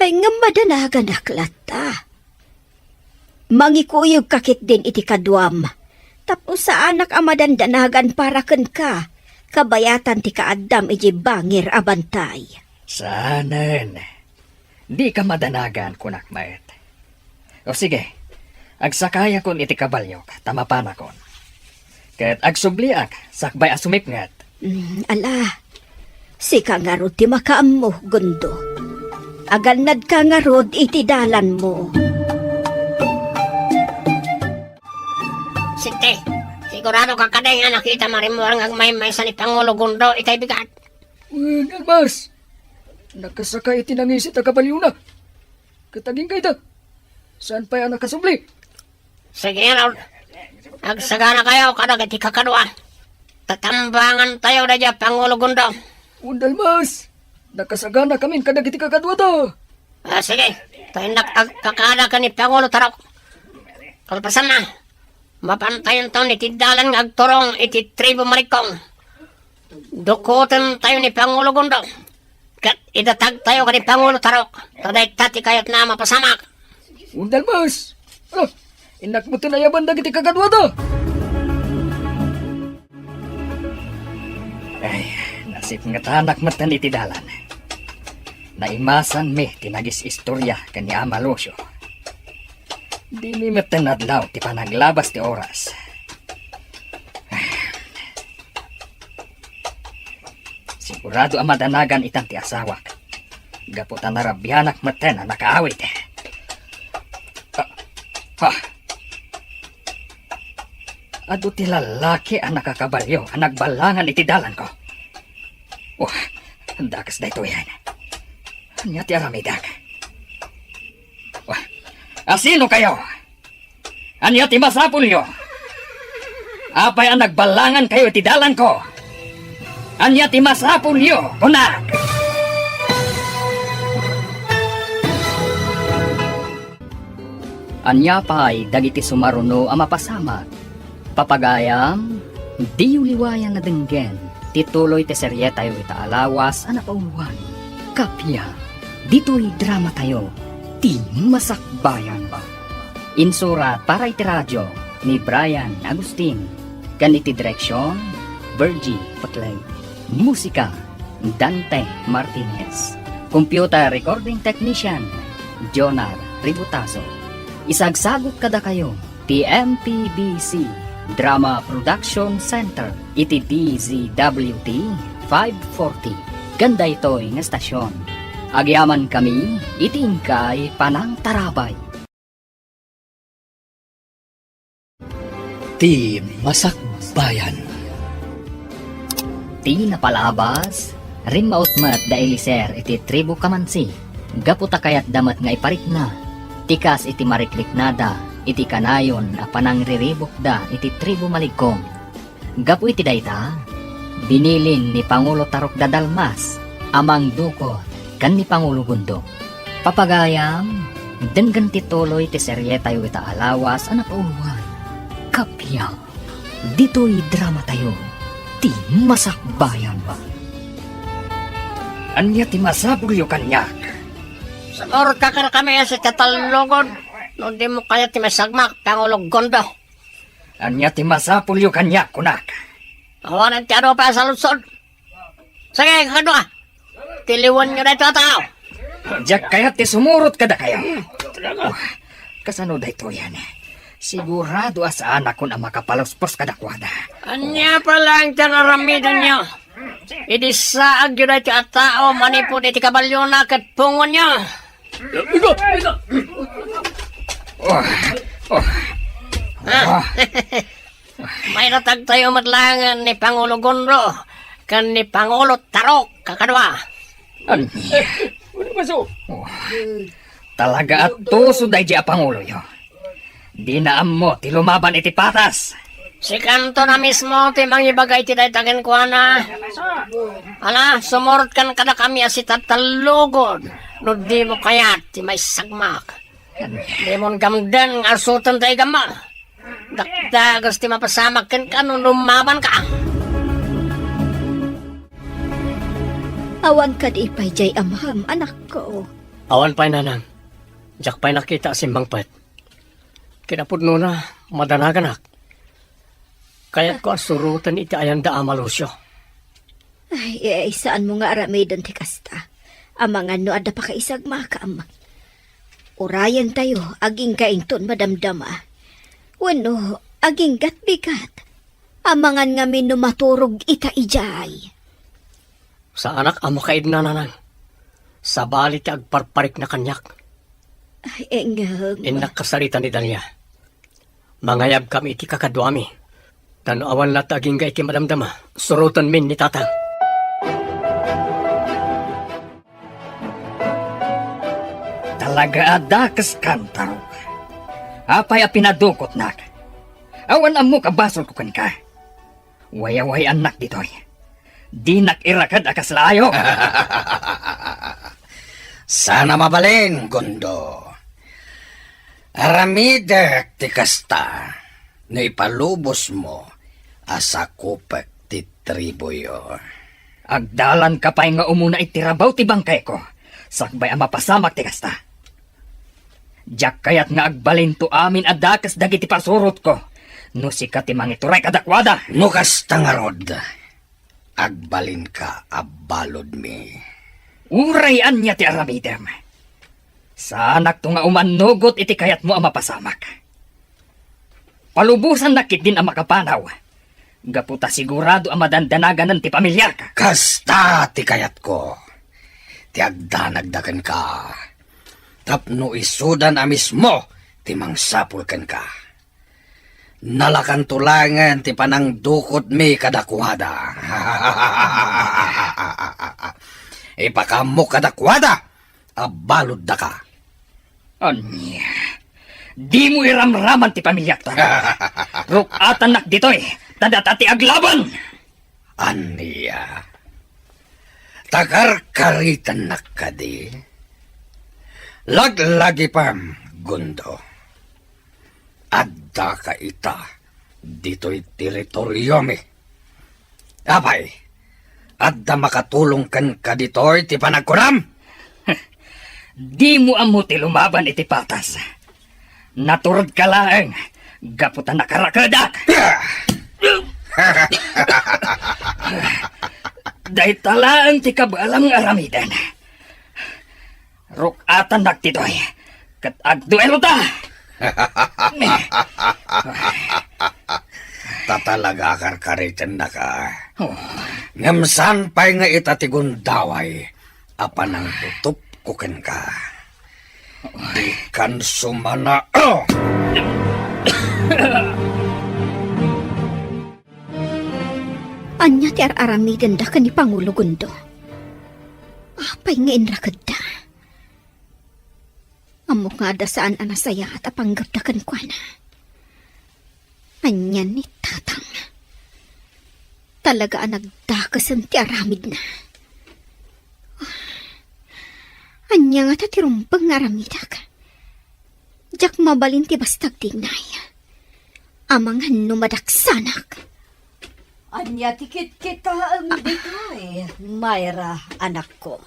Ay, ngem madanaganak latta. Mangikuyogka ketdin iti kaduam, tapno saanak a madandanagan para kenka, kabayatan ti kaaddam idiay bangir a bantay. Saanen. Dika madanagan, kunak met. O sige, agsakayakon iti kabaliok, ta mapanakon. Ket agsubliak, sakbay a sumipnget. Mm, ala, sika ngarud ti makaammo, Gundo. Agannadka ngarud iti dalanmo. Sinte, sigurado ka kadi nga nakita marimmuar nga agmaymaysa ni Pangulo Gundo itay bigat? Wen, Almas, nakasaka iti nangisit a kabaliona. Ket agingga ida. Saan pay a nakasubli? Sige, Raul. Agsaganakayo kadagiti kakadua. Tatambangantayo daydiay a Pangulo Gundo. Wen, Almas, nakasaganakamin kadagiti kakadua ta. Ah, sige. Ta innak agpakada ken ni Pangulo Tarok. Kalpasanna, mapantayonton iti dalan nga agturong iti tribu Maligkong. Dukotentayo ni Pangulo Gondo. Ket idatagtayo ken ni Pangulo Tarok. Ta dayta ti kayatna a mapasamak. Undalmas! Ah, innak metten ayaban dagiti kakaduada. Ay, nasipngetanak metten iti dalan. Naimasanmi ti nagis-istorya ken ni Ama Lucio. Dimi metten nadlaw ti panaglabas ti oras. Sigurado a madanagan itan ti asawak. Gapu ta narabianak metten a nakaawit. Ah, ah. Adu ti lallaki a nakakabalio a nagballangan iti dalanko. Oh, dakes daytoyen. Ania ti aramidek? Oh, asino kayo? Ania ti masapulyo? Apay a nagballangan kayo iti dalanko? Ania ti masapulyo, kunak? Ania pay dagiti sumaruno a mapasamak? Papagayam, diyo liwayan a denggen ti tuloy ti serietayo ita a lawas a napauluan. Kappia, ditoy dramatayo, ti Masakbayan. Insurat para iti radio ni Brian Agustin, ken iti direksion, Virgie Paclay. Musika, Dante Martinez. Computer recording technician, Jonar Ributazo. Isagsagut kadakayo ti M P B C Drama Production Center iti D Z W T five forty. Ken daytoy nga estasion, agyamankami iti inkay panangtarabay. Ti Masakbayan. Ti napalabas, rimmaut met da Eliser iti tribu Kamansi, gapu ta kayatda met nga iparikna ti kas iti marikliknada iti kanayon a panangriribukda iti tribu Maligkong. Gapu iti dayta, binilin ni Pangulo Tarok da Dalmas a mangdukot ken ni Pangulo Gundo. Papagayam, denggen ti tuloy ti serietayo ita a lawas a napauluan. Kappia, ditoy dramatayo, ti Masakbayan. Ania ti masapulyo kaniak? Sumurot ka kadakami a sika tallogon, no dimo kayat ti maisagmak, Pangulo Gondo. Ania ti masapulyo kaniak, kunak? Awanen ti adu pay a saludsod. Sige, kakadua. Tiliwenyo daytoy a tao. Diak kayat ti sumurot kadakayo. Kasano daytoyen? Sigurado a saanakon a makapaluspos kadakuada. Ania pay laeng ti ar-aramidenyo? Idi saagyo daytoy a tao manipud iti kabalyona ket pungonyo. Oh, oh. Ah. Ah. Mairatagtayo met laengen ni Pangulo Gunro ken ni Pangulo Tarok, kakadua. Ania? Oh. Talaga a tusod daydi a panguloyo. Dina ammo ti lumaban iti patas. Sikanto na mismo ti mangibaga iti dayta kenkuana. Ala, sumurot kan kadakami a sitatallogon no dimo kayat ti maisagmak. Dimon gamden nga asoten ta igamma. Dakdages ti mapasamak kenka no lumabanka. Awan kadi pay diay amam, anakko? Awan pay, nanang. Diak pay nakita a simmangpet. Kinapudnona, madanaganak. Kayatko a suroten iti ayanda a Ama Lucio. Ay, eh, saanmo nga aramiden ti kasta. Amangan no adda pakaisagmakam. Urayentayo, agingga inton madamdama. Wenno, agingga't bigat. Amangan ngamin no maturog ita idiay. Saanak a makaidna, nanang. Sabali ti agparparikna kaniak. Ay, ngem. Innak kasarita ni Dalia. Mangayabkami iti kakaduami. Ta no awan latta agingga iti madamdama, surotenmin ni Tatang. Talaga a dakeskan, Tarok. Apay a pinadukotnak? Awan ammok a basolko kenka. Wayaway-annak ditoy. Dinak iraked a kasla ayo. Saan a mabalin, Gondo. Aramidek ti kasta, no ipalubosmo a sakupek ti tribuyo. Agdalanka pay nga umuna iti rabaw ti bangkayko, sakbay a mapasamak ti kasta. Diak kayat nga agbalinto amin a dakes dagiti pasurotko, no sika ti mangituray kadakuada. No kasta ngarud, agbalinka a baludmi. Uray ania ti aramidem, saanakto nga umannugot iti kayatmo a mapasamak. Palubosannak ketdin a makapanaw, gapu ta sigurado a madandanaganan ti pamiliak. Kasta ti kayatko, ti agdanagda kenka, tapno isudan a mismo ti mangsapul kenka. Nalakanto laengen ti panangdukotmi kadakuada. Ipakaammo kadakuada a baluddaka. Ania? Dimo iramraman ti pamiliak, Tara. Ruk-atannak ditoy, ta data ti aglaban. Ania? Takarkaritennak kadi? Laglagipem, Gundo. Addaka ita ditoy teritoriomi. Apay, adda makatulong kenka ditoy ti panagkunam? Dimo ammo ti lumaban iti patas. Naturedka laeng gapu ta nakarakedak. Dayta laeng ti kabaelam nga aramiden. Ruk-atannak ditoy, ket agduelota. Ta talaga a karkaritennaka. Oh. Ngem saan pay nga ita ti gundaway a panangtutupko kenka. Dikan sumana. Oh! Ania ti ar-aramidenda ken ni Pangulo Gundo? Apay nga inrakedda? Ammok nga adda saan a nasayaat a panggepda kenkuana. Ania ni Tatang? Talaga a nagdakesen ti aramidna. Ania ngata ti rumbeng nga aramidak? Diak mabalin ti basta agtignay. Amangan no madaksanak. Ania ti kitkitaem ditoy, Myra, anakko?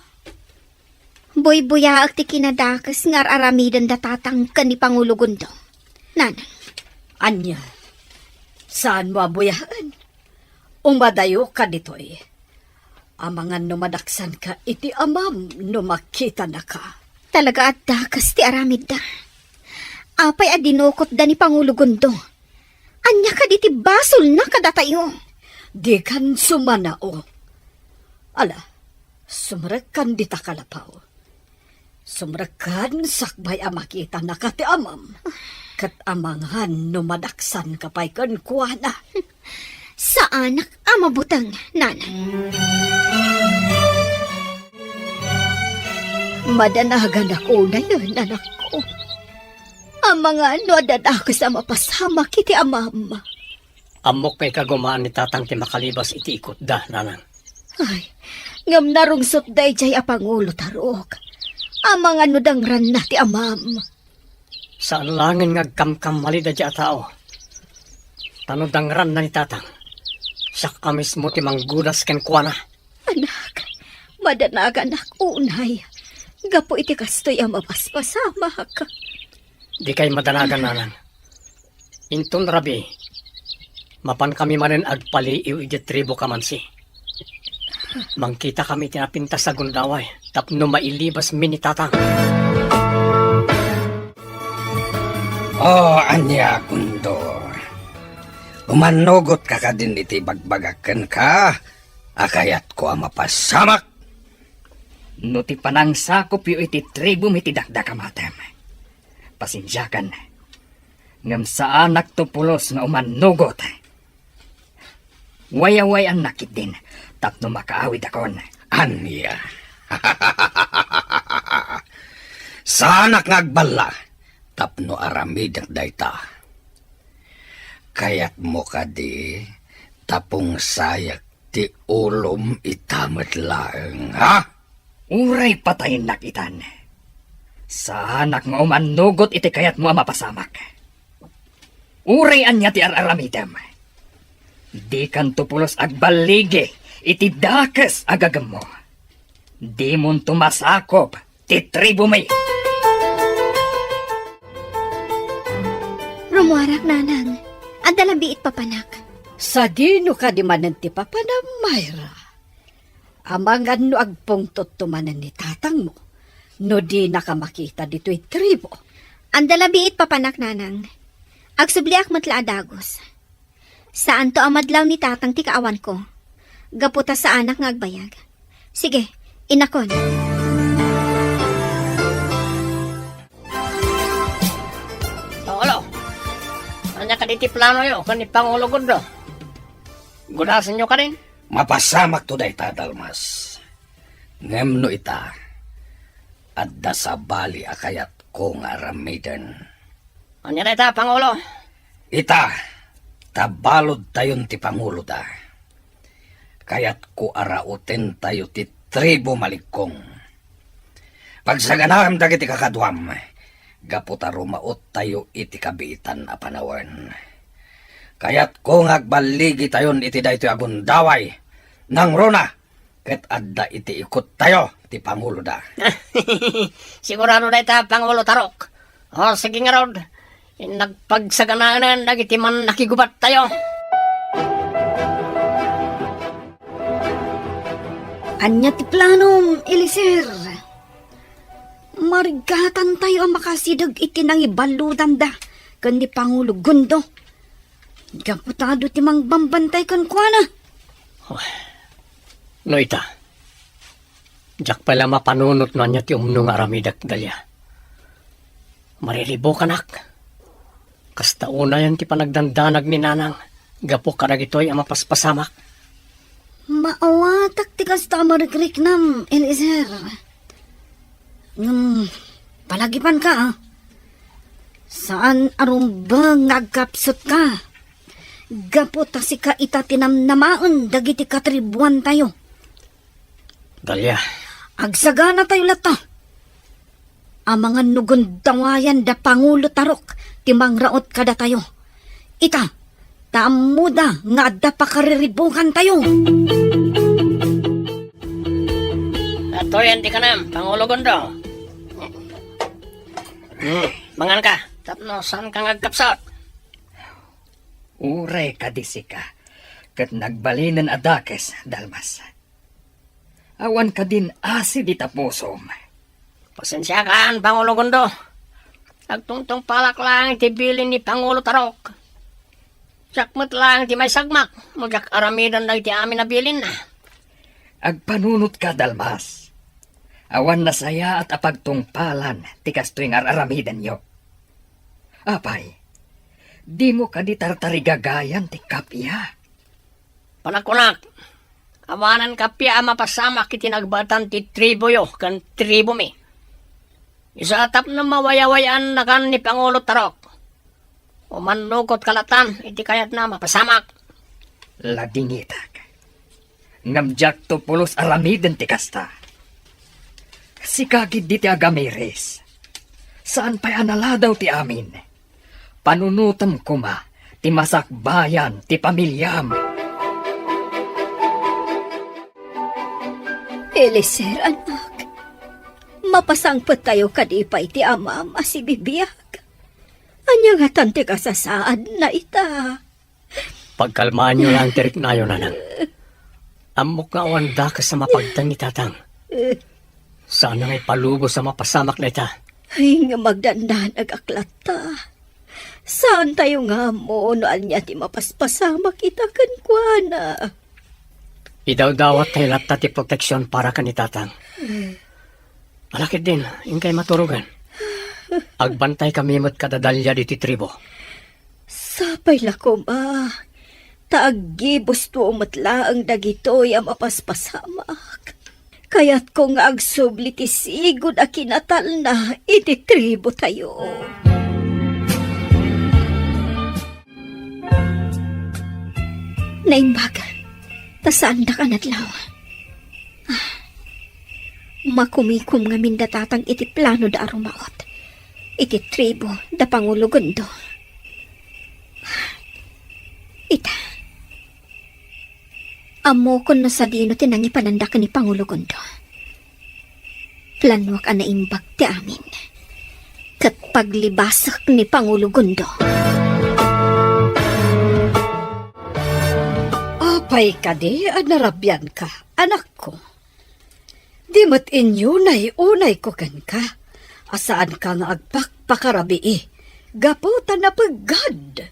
Buybuyaek ti kinadakes nga ar-aramiden da Tatang ken ni Pangulo Gundo, Nanang. Ania? Saanmo a buyaen? Umadayoka ditoy. Amangan no madaksanka iti amam no makitanaka. Talaga a dakes ti aramidda. Apay a dinukotda ni Pangulo Gundo? Ania kadi ti basolna kadatayo? Dikan sumanao. Ala, sumrekkan dita kalapaw. Sumrekkan sakbay a makitanaka ti amam. Ket amangan no madaksanka pay kenkuana. Saanak a mabuteng, Nanang. Madanaganak unayen, anakko. Amangan no adda dakes a mapasamak iti amam. Ammok nga ikagumaan ni Tatang ti makalibas iti ikutda, Nanang. Ay, ngem narungsotda idiay a pangulo, Tarok. Amangan no dangranna ti amam. Saan laengen nga agkamkammalida diay a tao. Ta no dangranna ni Tatang, siak a mismo ti manggudas kenkuana. Anak, madanaganak unay gapu iti kastoy a mapaspasamak. Dikay madanagan, Nanang. Inton rabii, mapankami manen agpaliiw idiay tribu Kamansi. Mangkitakami iti napintas a gundaway tapno mailibasmi ni Tatang. Oh, ania, Gundo? Umannugotka kadin iti ibagbagak kenka a kayatko a mapasamak? No ti panangsakopyo iti tribumi ti dakdakamatem, pasensiakan, ngem saanakto pulos nga umannugot. Wayaway-annak ketdin tapno makaawidakon. Ania? Saanak nga agballa tapno aramidek dayta. Kayatmo kadi ta pungsayak ti ulom ita met laeng, ha? Uray patayennak itan, Saanak nga umannugot iti kayatmo a mapasamak. Uray ania ti ar-aramidem, dikanto pulos agballigi iti dakes a gagemmo. Dimonto masakup ti tribomi. Rumuarak, Nanang. Adda la biit papanak. Sadino kadi manen ti papanam, Myra? Amangan no agpungtotto manen ni tatangmo no dinaka makita ditoy tribo. Adda la biit papanak, Nanang. Agsubliak met la a dagus. Saanto a madlaw ni tatang ti kaawanko, gapu ta saanak nga agbayag. Sige, innakon. Pangulo, ania kadi ti planoyo ken ni Pangulo Gondo? Gudasenyo kadin? Mapasamakto dayta, Dalmas. Ngem no ita, adda sabali a kayatko nga aramiden. Ania dayta, Pangulo? Ita, ta baludtayon ti panguloda. Kayatko a rautentayo ti tribo Malikkong. Pagsaganaem dagiti kakaduam, gapu ta rumaottayo iti kabiitan a panawen. Kayatko nga agballigitayon iti daytoy a gundaway, nangruna, ket adda iti ikuttayo ti panguloda. Sigurado dayta, Pangulo Tarok. O, sige ngarud, innak pagsaganaen dagiti mannakigubattayo. Ania ti planom, Eliezer? Marigatantayo a makasideg iti nangibaludanda ken ni Pangulo Gondo. Gapu ta adu ti mangbambantay kenkuana. No ita, diak pay la mapanunot no ania ti umno nga aramidek, Dalia. Mariribukanak. Kasta unayen ti panagdandanag ni Nanang gapu kadagitoy a mapaspasamak. Maawatak ti kasta a marikriknam, Eliezer. Ngem, palagipanka, a. Saan a rumbeng nga agkapsutka. Gapu ta sika ita ti namnamaen dagiti katribuantayo. Dalia. Agsaganatayo latta. Amangan no gundawayan da Pangulo Tarok ti mangraot kadatayo. Ita, ta ammoda nga adda pakariribukantayo. Atoyan ti kanam, Pangulo Gondo. Hmm, mangan ka, tapno saan ka nga agkapsut. Uray kadi sika, ket nagbalinen a dakes, Dalmas. Awan kadin asi dita pusom. Pasensiakan, Pangulo Gondo. Agtungtungpalak laeng iti bilin ni Pangulo Tarok. Siak met laeng ti maisagmak no diak aramiden dagiti amin a bilinna. Agpanunotka, Dalmas. Awan nasayaat a pagtungpalan ti kastoy nga ar-aramidenyo. Apay, dimo kadi tartarigagayan ti kappia? Panagkunak, awanen kappia a mapasamak iti nagbaetan ti triboyo ken tribomi. Isu a tapno mawayaway-annakan ni Pangulo Tarok. Umannugotka latan iti kayatna a mapasamak. Ladingitak. Ngem diakto pulos aramiden ti kasta. Sika ketdi ti agamiris. Saan pay a naladaw ti amin. Panunotem koma ti masakbayan ti pamiliam. Eliezer, anak, mapasangpettayo kadi pay ti amam a sibibiag. Ania ngatan ti kasasaadna ita? Pagkalmaanyo laeng ti riknayo, Nanang. Ammok nga awan dakes a mapagtan ni Tatang. Saan nga ipalubos a mapasamak dayta. Ay, nga magdandanagak latta. Saantayo nga ammo no ania ti mapaspasamak ita kenkuana. Idawdawattayo latta ti proteksion para ken ni Tatang. Ala ketdin, inkay maturogen. Agbantaykami met kada Dalia ditoy tribo. Sapay la koma, ta aggibusto met laeng dagitoy a mapaspasamak. Kayatko nga agsubli ti sigud a kinatalna iti tribotayo. Naimbag, ta saandak a nadlaw. Ah. Makumikom ngamin da tatang iti plano da a rumaot iti tribu da Pangulo Gundo. Ita, ammokon no sadino ti nangipananda ken ni Pangulo Gundo. Planuak a naimbag ti amin, ket paglibasek ni Pangulo Gundo. Apay kadi a narabianka, anakko? Di met inyunay-unayko kenka a saanka nga agpakpakarabii gapu ta napeggad.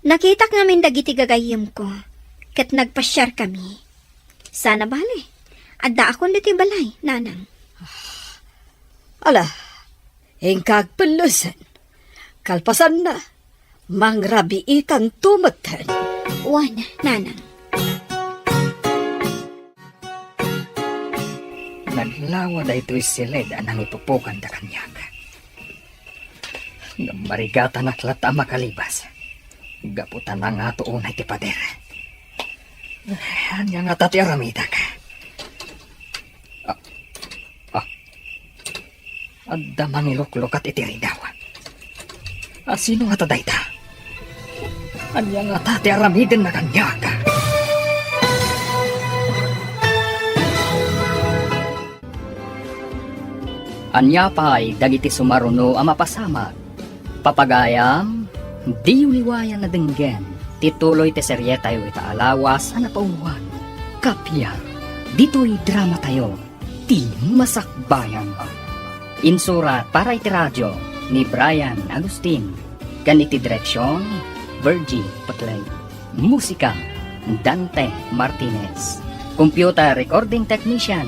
Nakitak ngamin dagiti gagayyemko, ket nagpasiarkami. Saan a bale, addaakon ditoy balay, nanang. Ala, inka agpellesen. Kalpasanna, mangrabiitanto metten. Wen, nanang. Naglawa daytoy siled a nangipupokanda kaniak. Ngem marigatanak latta a makalibas, gapu ta nangato unay ti pader. Ania ngata ti aramidak? Ah, ah. Adda mangiluklukat iti ridaw. A, sino ngata dayta? Ania ngata ti aramidenna kaniak? Ania pay dagiti sumaruno a mapasamak? Papagayam, diyo liwayan a denggen ti tuloy ti serietayo ita a lawas a napauluan. Kappia, ditoy dramatayo, Ti Masakbayan. Insurat para iti radio ni Brian Agustin, ken iti direksion, Virgie Peclay. Musika, Dante Martinez. Computer recording technician,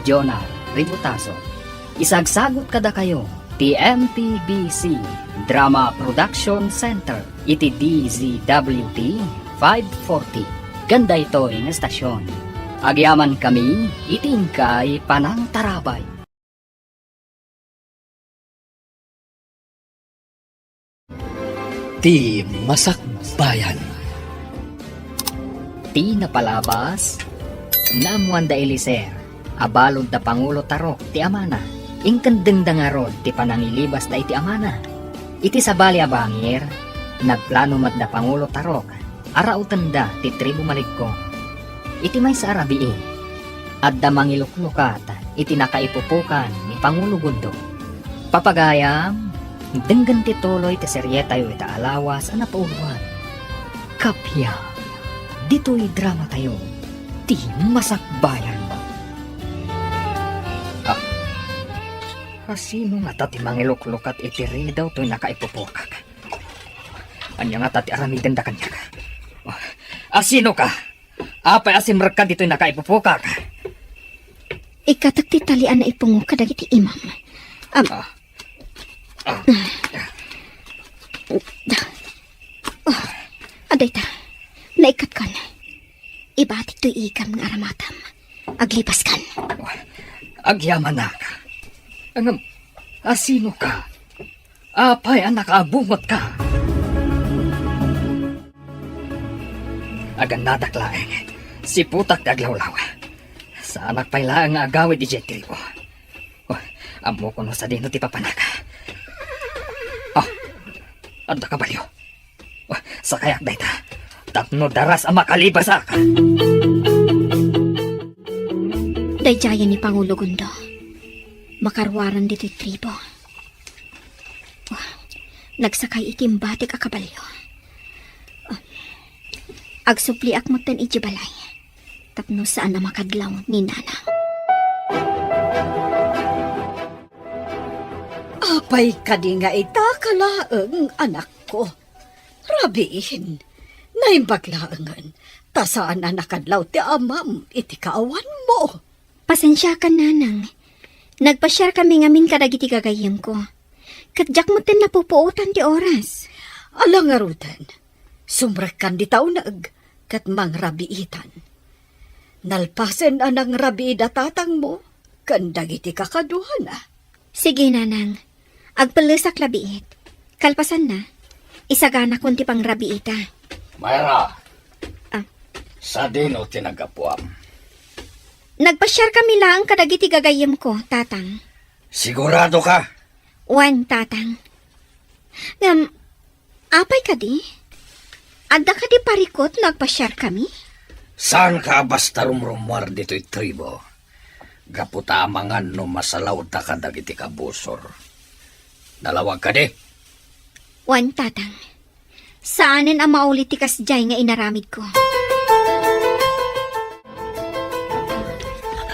Jonah Ributaso. Isagsagut kadakayo ti M P B C Drama Production Center iti D Z W T five forty. Ken daytoy nga estasion, agyamankami iti inkay panangtarabay. Ti Masakbayan. Ti napalabas, naammuan da Elicer a balud da Pangulo Tarok ti amana. Inkendengda ngarud ti panangilibasda iti amana. Iti sabali a bangir, nagplano met da Pangulo Tarok a rautenda ti tribu Maligkong. Iti maysa a rabii, adda mangiluklukat iti nakaipupokan ni Pangulo Gundo. Papagayam, denggen ti tuloy ti serietayo ita a lawas a napauluan. Kappia, ditoy dramatayo, Ti Masakbayan. Ah, a, sino ngata ti mangiluklukat iti ridaw toy nakaipupokak? Ania ngata ti aramidenda kaniak? Ah, a, sino ka? Apay a simrekka ditoy nakaipupokak? Ikkatek ti talian a ipungo kadagiti imam. Am- Ah. Ah. Oh, adayta. Naikkatkon. Ibatik toy igam nga aramatam. Aglibaskan. Agyamanak. Ngem, a, sino ka? Apay a nakaabungot ka? Agannadak laeng, siputak ti aglawlaw. Saanak pay laeng nga agawid idiay tribu. Oh, ammokon no sadino ti papanak. Oh, adda kabalio. Oh, sakayak dayta. Tapno daras a makalibasak. Daydiayen ni Pangulo Gundo. Makaruaran ditoy tribu. Nagsakay iti imbatik a kabalio. Agsubliak metten idiay balay tapno saan a makadlaw ni Nana. Apay kadi nga ita ka laeng, anakko? Rabiin, naimbag laengen, ta saan a nakadlaw ti amam iti kaawanmo. Pasensiakan, Nanang. Nagpasiarkami ngamin kadagiti gagayyemko. Ket diak metten napupuotan ti oras. Ala ngaruden, sumrekkan dita uneg ket mangrabiitan. Nalpasen a nangrabiida tatangmo ken dagiti kakaduana. Sige, Nanang. Agpellesak labiit. Kalpasanna, isaganakon ti pangrabiita. Myra, ah, sadino ti naggapuam? Nagpasiarkami laeng kadagiti gagayyemko, Tatang. Sigurado ka? Wen, Tatang. Ngem, apay kadi? Adda kadi parikut no agpasiarkami? Saanka a basta rumrumuar ditoy tribo? Gapu ta amangan no masalaoda kadagiti kabusor. Nalawag kadi? Wen, Tatang. Saanen a mauli ti kasdiay nga inaramidko.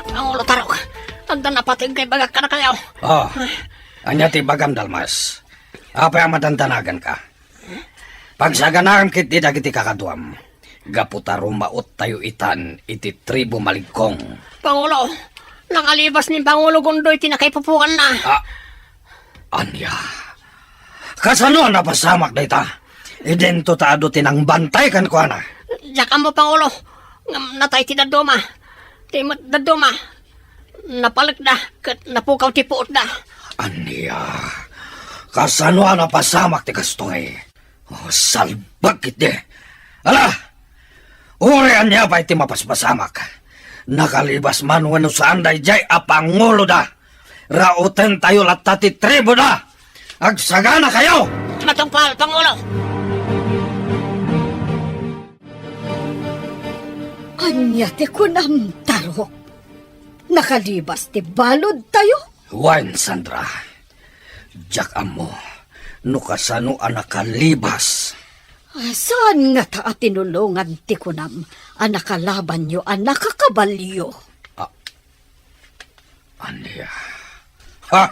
Pangulo Tarok, adda napateg nga ibagak kadakayo. Oh, ania ti ibagam, Dalmas? Apay a madandanaganka? Pagsaganaem ketdi dagiti kakaduam, gapu ta rumaottayo itan iti tribo Maligkong. Pangulo, nakalibas ni Pangulo Gondo iti nakaipupuganna. Ah, ania? Kasano a napasamak dayta? Idinto ta adu ti nangbantay kenkuana. Diak ammo, Pangulo, ngem natay ti dadduma. Ti met dadduma, napalekda ket napukaw ti puotda. Ania? Kasano a napasamak ti kastoy? Oh, salbag ketdi. Ala! Uray ania pay ti mapaspasamak. Nakalibas man wenno saan daydiay a panguloda. Rautentayo latta ti triboda. Agsaganakayo! Matungpal, Pangulo! Ania ti kunam, Tarok? Nakalibas ti baludtayo? Wen, Sandra. Diak ammo no kasano a nakalibas. Ah, saan ngata a tinulongan ti kunam a nakalabanyo a nakakabalio? Ah, ania? Ha?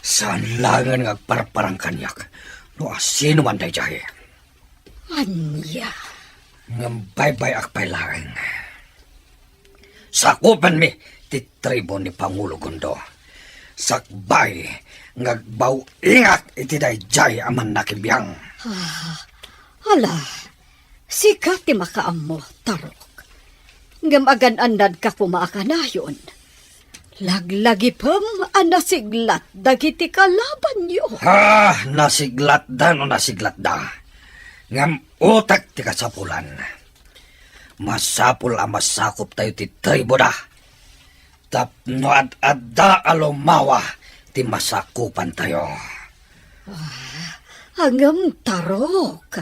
Saan laengen nga agparparang kaniak no asino man daydiay? Ania? Ngem baybay-ak pay laeng. Sakupenmi ti tribo ni Pangulo Gondo. Sakbay nga agbaw-ingak iti daydiay a mannakibiang. Ah, ala, sika ti makaammo, Tarok. Ngem agan-annadka koma a kanayon. Laglagipem a nasiglat dagiti kalabanyo. Ah, nasiglatda no nasiglatda. Ngem utek ti kasapulan. Masapul a masakuptayo ti triboda. Tapno ad-adda a lumawa ti masakupantayo. Ah, ngem, Tarok,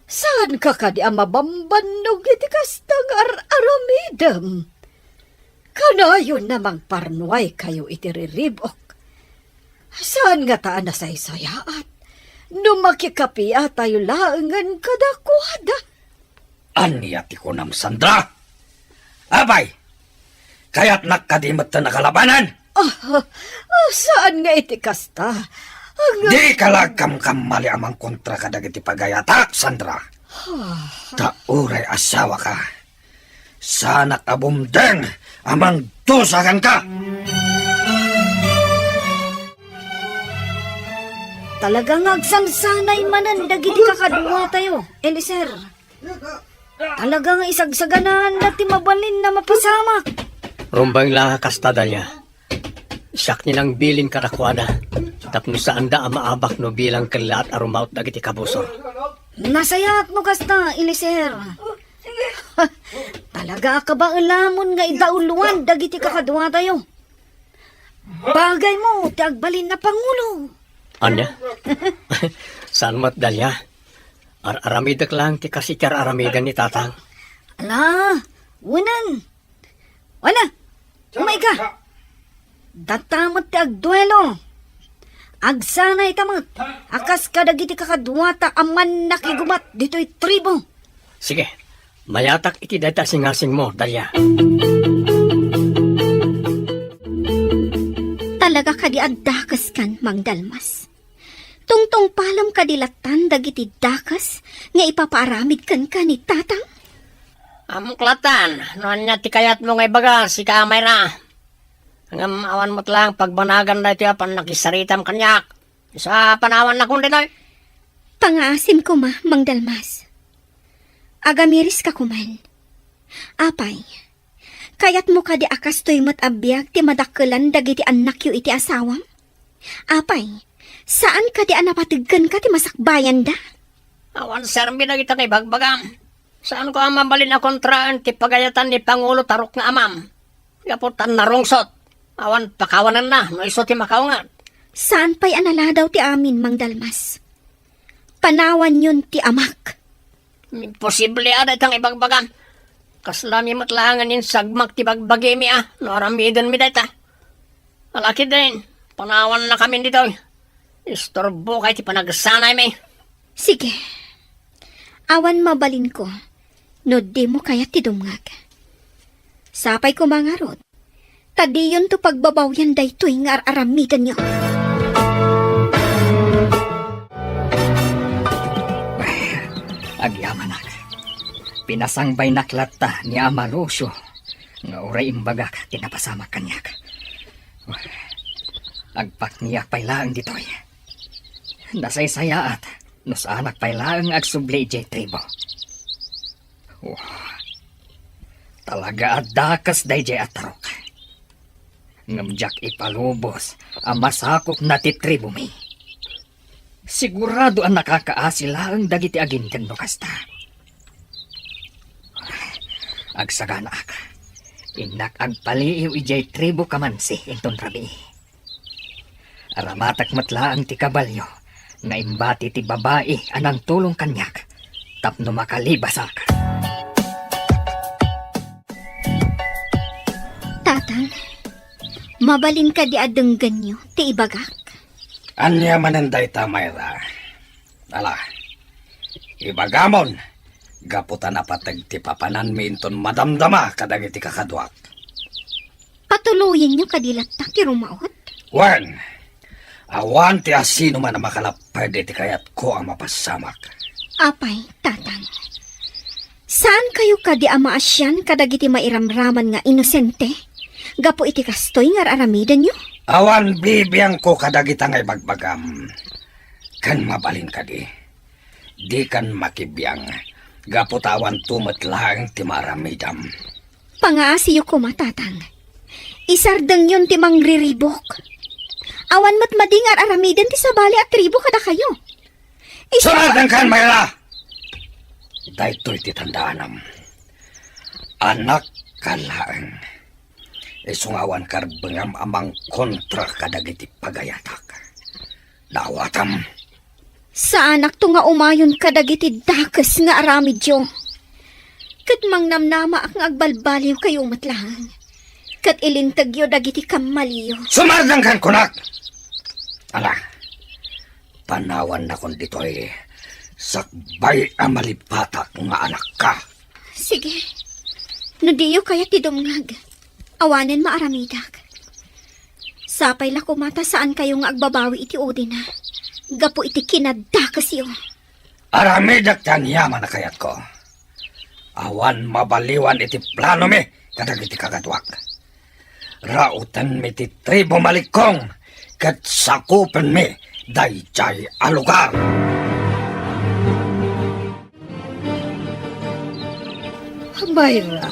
saanka kadi a mabambannog iti kasta nga ar-aramidem? Kanayon a mangparnuaykayo iti ririb-ok. Saan ngata a nasaysayaat no makikapiatayo laengen kadakuada? Ania ti kunam, Sandra? Apay, kayatnak kadi metten a kalabanen? Ah, ah, saan nga iti kasta. Ang Dika la agkamkamali a mangkontra kadagiti pagayatak, Sandra. Ah. Ta uray asawaka, saanak a bumdeng a mangdusa kenka. Talaga nga agsansanay manen dagiti kakaduatayo, Eliezer. Talaga nga isagsaganaanda ti mabalin a mapasamak. Rumbeng la nga kasta, Dalia. Siak ni nangbilin kadakuada, tapno saanda a maabak no bilang kellaat a rumaut dagiti kabusor. Nasayaat no kasta, Eliezer. Talaga a kabaelamon nga idauloan dagiti kakaduatayo. Bagaymo ti agbalin a pangulo. Ania? Saan met, Dalia. Ar-aramidek laeng ti kas iti ar-aramidan ni Tatang. Ala, unan. Wala. Umay ka. Data met ti agduelo. Agsanayta met a kas kadagiti kakaduata a mannakigubat ditoy tribo. Sige, mayatak iti dayta a singasingmo, Dalia. Talaga kadi a dakeskan, Mang Dalmas? Tungtungpalem kadi lattan dagiti dakes nga ipapaaramid kenka ni Tatang? Ammok lattan no ania ti kayatmo nga ibaga, sika a mayra. Ngem awan met laeng pagbanagan daytoy a pannakisaritam kaniak. Isu a panawannakon daytoy. Pangaasim koma, Mang Dalmas. Agamiris ka koman. Apay, kayatmo kadi a kastoy met a biag ti madakkelan dagiti annakyo iti asawam? Apay, saan kadi a napateg kenka ti masakbayanda? Awan serbi dagita nga ibagbagam. Saanko a mabalin a kontraen ti pagayatan ni Pangulo Tarok nga amam. Gapu ta narungsot, awan pakawanenna no isu ti makaunget. Saan pay a naladaw ti amin, Mang Dalmas. Panawanyon ti amak. Imposible a dayta nga ibagbagam. Kasla mi met laengen insagmak ti bagbagimi a no aramidenmi dayta. Alakiden, panawannakamin ditoy. Isturbokay ti panagsanaymi. Sige. Awan mabalinko no dimo kayat ti dumngeg. Sapay koma ngarud, ta diyonto pagbabawian daytoy nga ar-aramidenyo. Agyamanak. Pinasangbaynak latta ni Ama Lucio nga uray imbagak ti napasamak kaniak. Agpakniak pay laeng ditoy. Nasaysayaat no saanak pay laeng agsubli idiay tribo. Wah, talaga a dakes daydiay a tarok. Ngem diak ipalubos a masakopna ti tribomi. Sigurado a nakakaasi laeng dagiti aginteg no kasta. Agsaganaak. Innak agpaliiw idiay tribo Kamansi inton rabii. Aramatek met laeng ti kabalio nga imbati ti babai a nangtulong kaniak tapno makalibasak. Tatang, mabalin kadi a denggenyo ti ibagak? Ania manen dayta, Mayra? Ala, ibagamon, gapu ta napateg ti papananmi inton madamdama kadagiti kakaduak. Patuloyenyo kadi latta ti rumaut? Wen, awan ti asinoman a makalapped iti kayatko a mapasamak. Apay, Tatang, saankayo kadi a maasian kadagiti mairamraman nga inosente gapu iti kastoy nga ar-aramidenyo? Awan bibiangko kadagita nga ibagbagam. Ken mabalin kadi, dikan makibiang, gapu ta awanto met laeng ti maaramidam. Pangaasiyo koma, Tatang. Isardengyon ti mangriribuk. Awan met madi nga ar-aramiden ti sabali a tribo kadakayo. Isu- Sumardengkan, Mayra! Daytoy ti tandaanam. Anakka laeng. Isu nga awan karbengam a mangkontra kadagiti pagayatak. Naawatam. Saanakto nga umayon kadagiti dakes nga aramidyo. Ket mangnamnamaak nga agbalbaliwkayo met laeng. Ket ilintegyo dagiti kammaliyo. Sumardengkan, kunak! Ala, panawannakon ditoy sakbay a malipatak nga anakka. Sige. No diyo kayat ti dumngeg, awanen maaramidak. Sapay la koma ta saankayo nga agbabawi iti udina gapu iti kinadakesyo. Aramidek ti aniaman a kayatko. Awan mabaliwan iti planomi kadagiti kakaduak. Raotenmi ti tribo Malikkong ket sakupenmi daydiay a lugar. Mayra,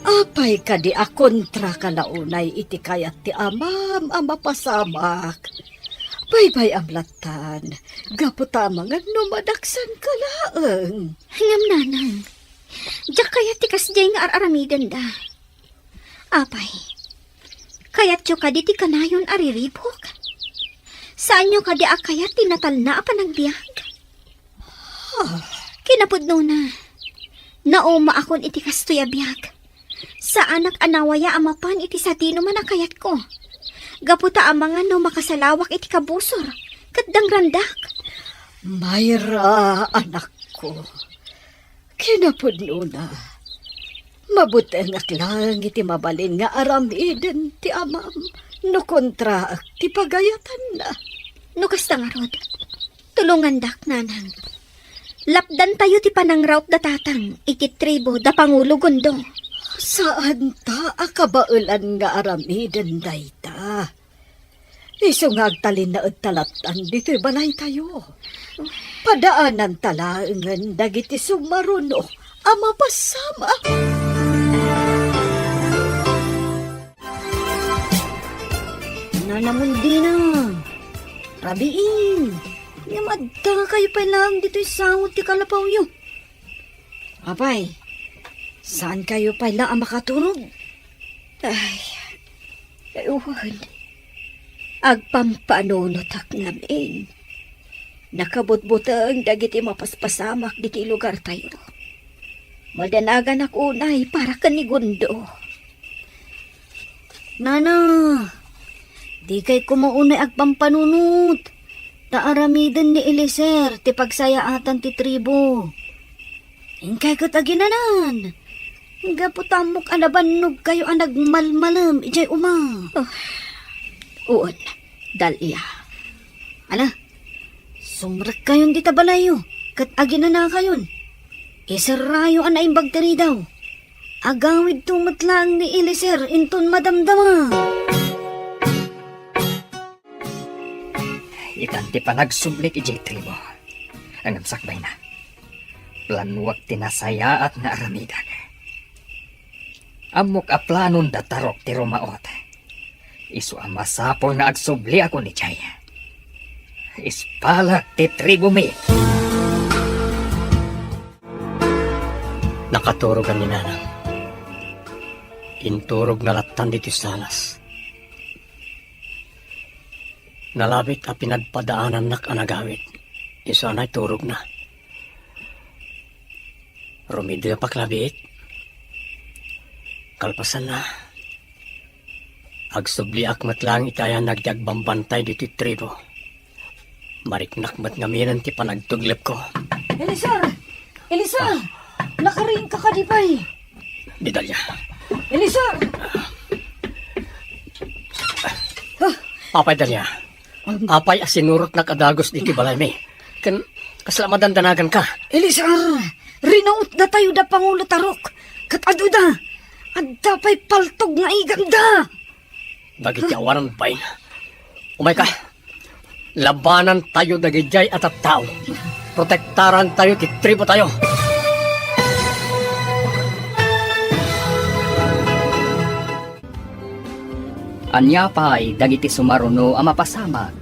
apay kadi a kontraka la unay iti kayat ti amam a mapasamak? Baybay-am lattan, gapu ta amangan no madaksanka laeng. Ngem nanang, diak kayat ti kasdiay nga ar-aramidenda. Apay, kayatyo kadi ti kanayon a riribuk? Saanyo kadi a kayat ti natalna a panagbiag? Ah. Kinapudnona, naumaakon iti kastoy a biag. Saanak a nawaya a mapan iti sadinoman a kayatko. Gapu ta amangan no makasalawak iti kabusor, ket dangrandak. Mayra, anakko, kinapudnona, mabutengak laeng iti mabalin nga aramiden ti amam no kontraak ti pagayatanna. No kasta ngarud, tulongandak, nanang. Lapdantayo ti panangraot da tatang iti tribo da Pangulo Gondo. Saanta a kabaelan nga aramiden dayta. Isu nga agtalinaed ta lattan ditoy balaytayo. Padaananta laengen dagiti sumaruno a mapasamak. Nanamundina, rabii, ngem adda kayo pay laeng ditoy sango ti kalapawyo. Apay, saankayo pay la a makaturog? Ay, ay, wen. Agpampanunotak ngamin. Nakabutbuteng dagiti mapaspasamak diti lugartayo. Madanaganak unay para ken ni Gundo. Nana, dikay koma unay agpampanunot. Ta aramiden ni Eliezer ti pagsayaatan ti tribu. Inkay ket aginanan. Gapu ta ammok a nabannogkayo a nagmalmalem idiay uma. Ah, wen, Dalia. Ala, sumrekkayon dita balayyo, ket aginanakayon. Iserrayo a naimbag ti ridaw. Agawidto met laeng ni Eliezer inton madamdama. Itan ti panagsublik idiay tribu. Ngem sakbayna, planuak ti nasayaat nga aramidek. Ammok a planon da Tarok ti rumaot. Isu a masapul nga agsubliakon idiay. Ispalak ti tribumi. Nakaturogan ni Nanang. Inturogna lattan ditoy salas. Nalabit a pinagpadaanannak a nagawid. Isu a naiturogna. Rumidepak labiit. Kalpasanna, agsubliak met laeng iti ayanag ti agbambantay ditoy tribu. Mariknak met ngaminen ti panagtuglepko. Eliezer! Eliezer! Nakariingka kadi pay? Ni Dalia. Eliezer! Ah. Apay, Dalia. Am- Apay a sinurotnak a dagus ditoy balaymi. Ken kasla madandanaganka. Eliezer! Rinautdatayo da Pangulo Tarok. Ket aduda. Adda pay paltog nga iganda. Dagiti awanan bain. Umayka. Labanantayo dagidiay a tattao. Protektarantayo ti tributtayo. Ania pay dagiti sumaruno a mapasamak?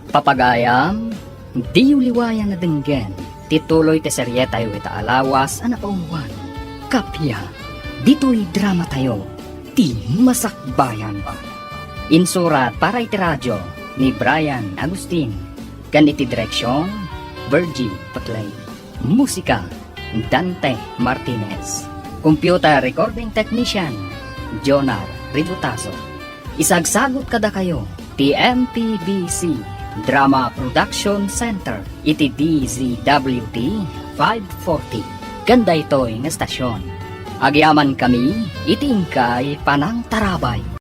Papagayam, diyo liwayan a denggen ti tuloy ti serietayo ita a lawas a napauluan. Kappia, ditoy dramatayo, ti Masakbayan. Insurat para iti radio ni Brian Agustin, ken iti direksion, Virgie Paclay. Musika, Dante Martinez. Computer recording technician, Jonar Ributaso. Isagsagut kadakayo ti M P B C Drama Production Center iti D Z W T five forty. Ken daytoy nga estasion, agyamankami iti inkay panangtarabay.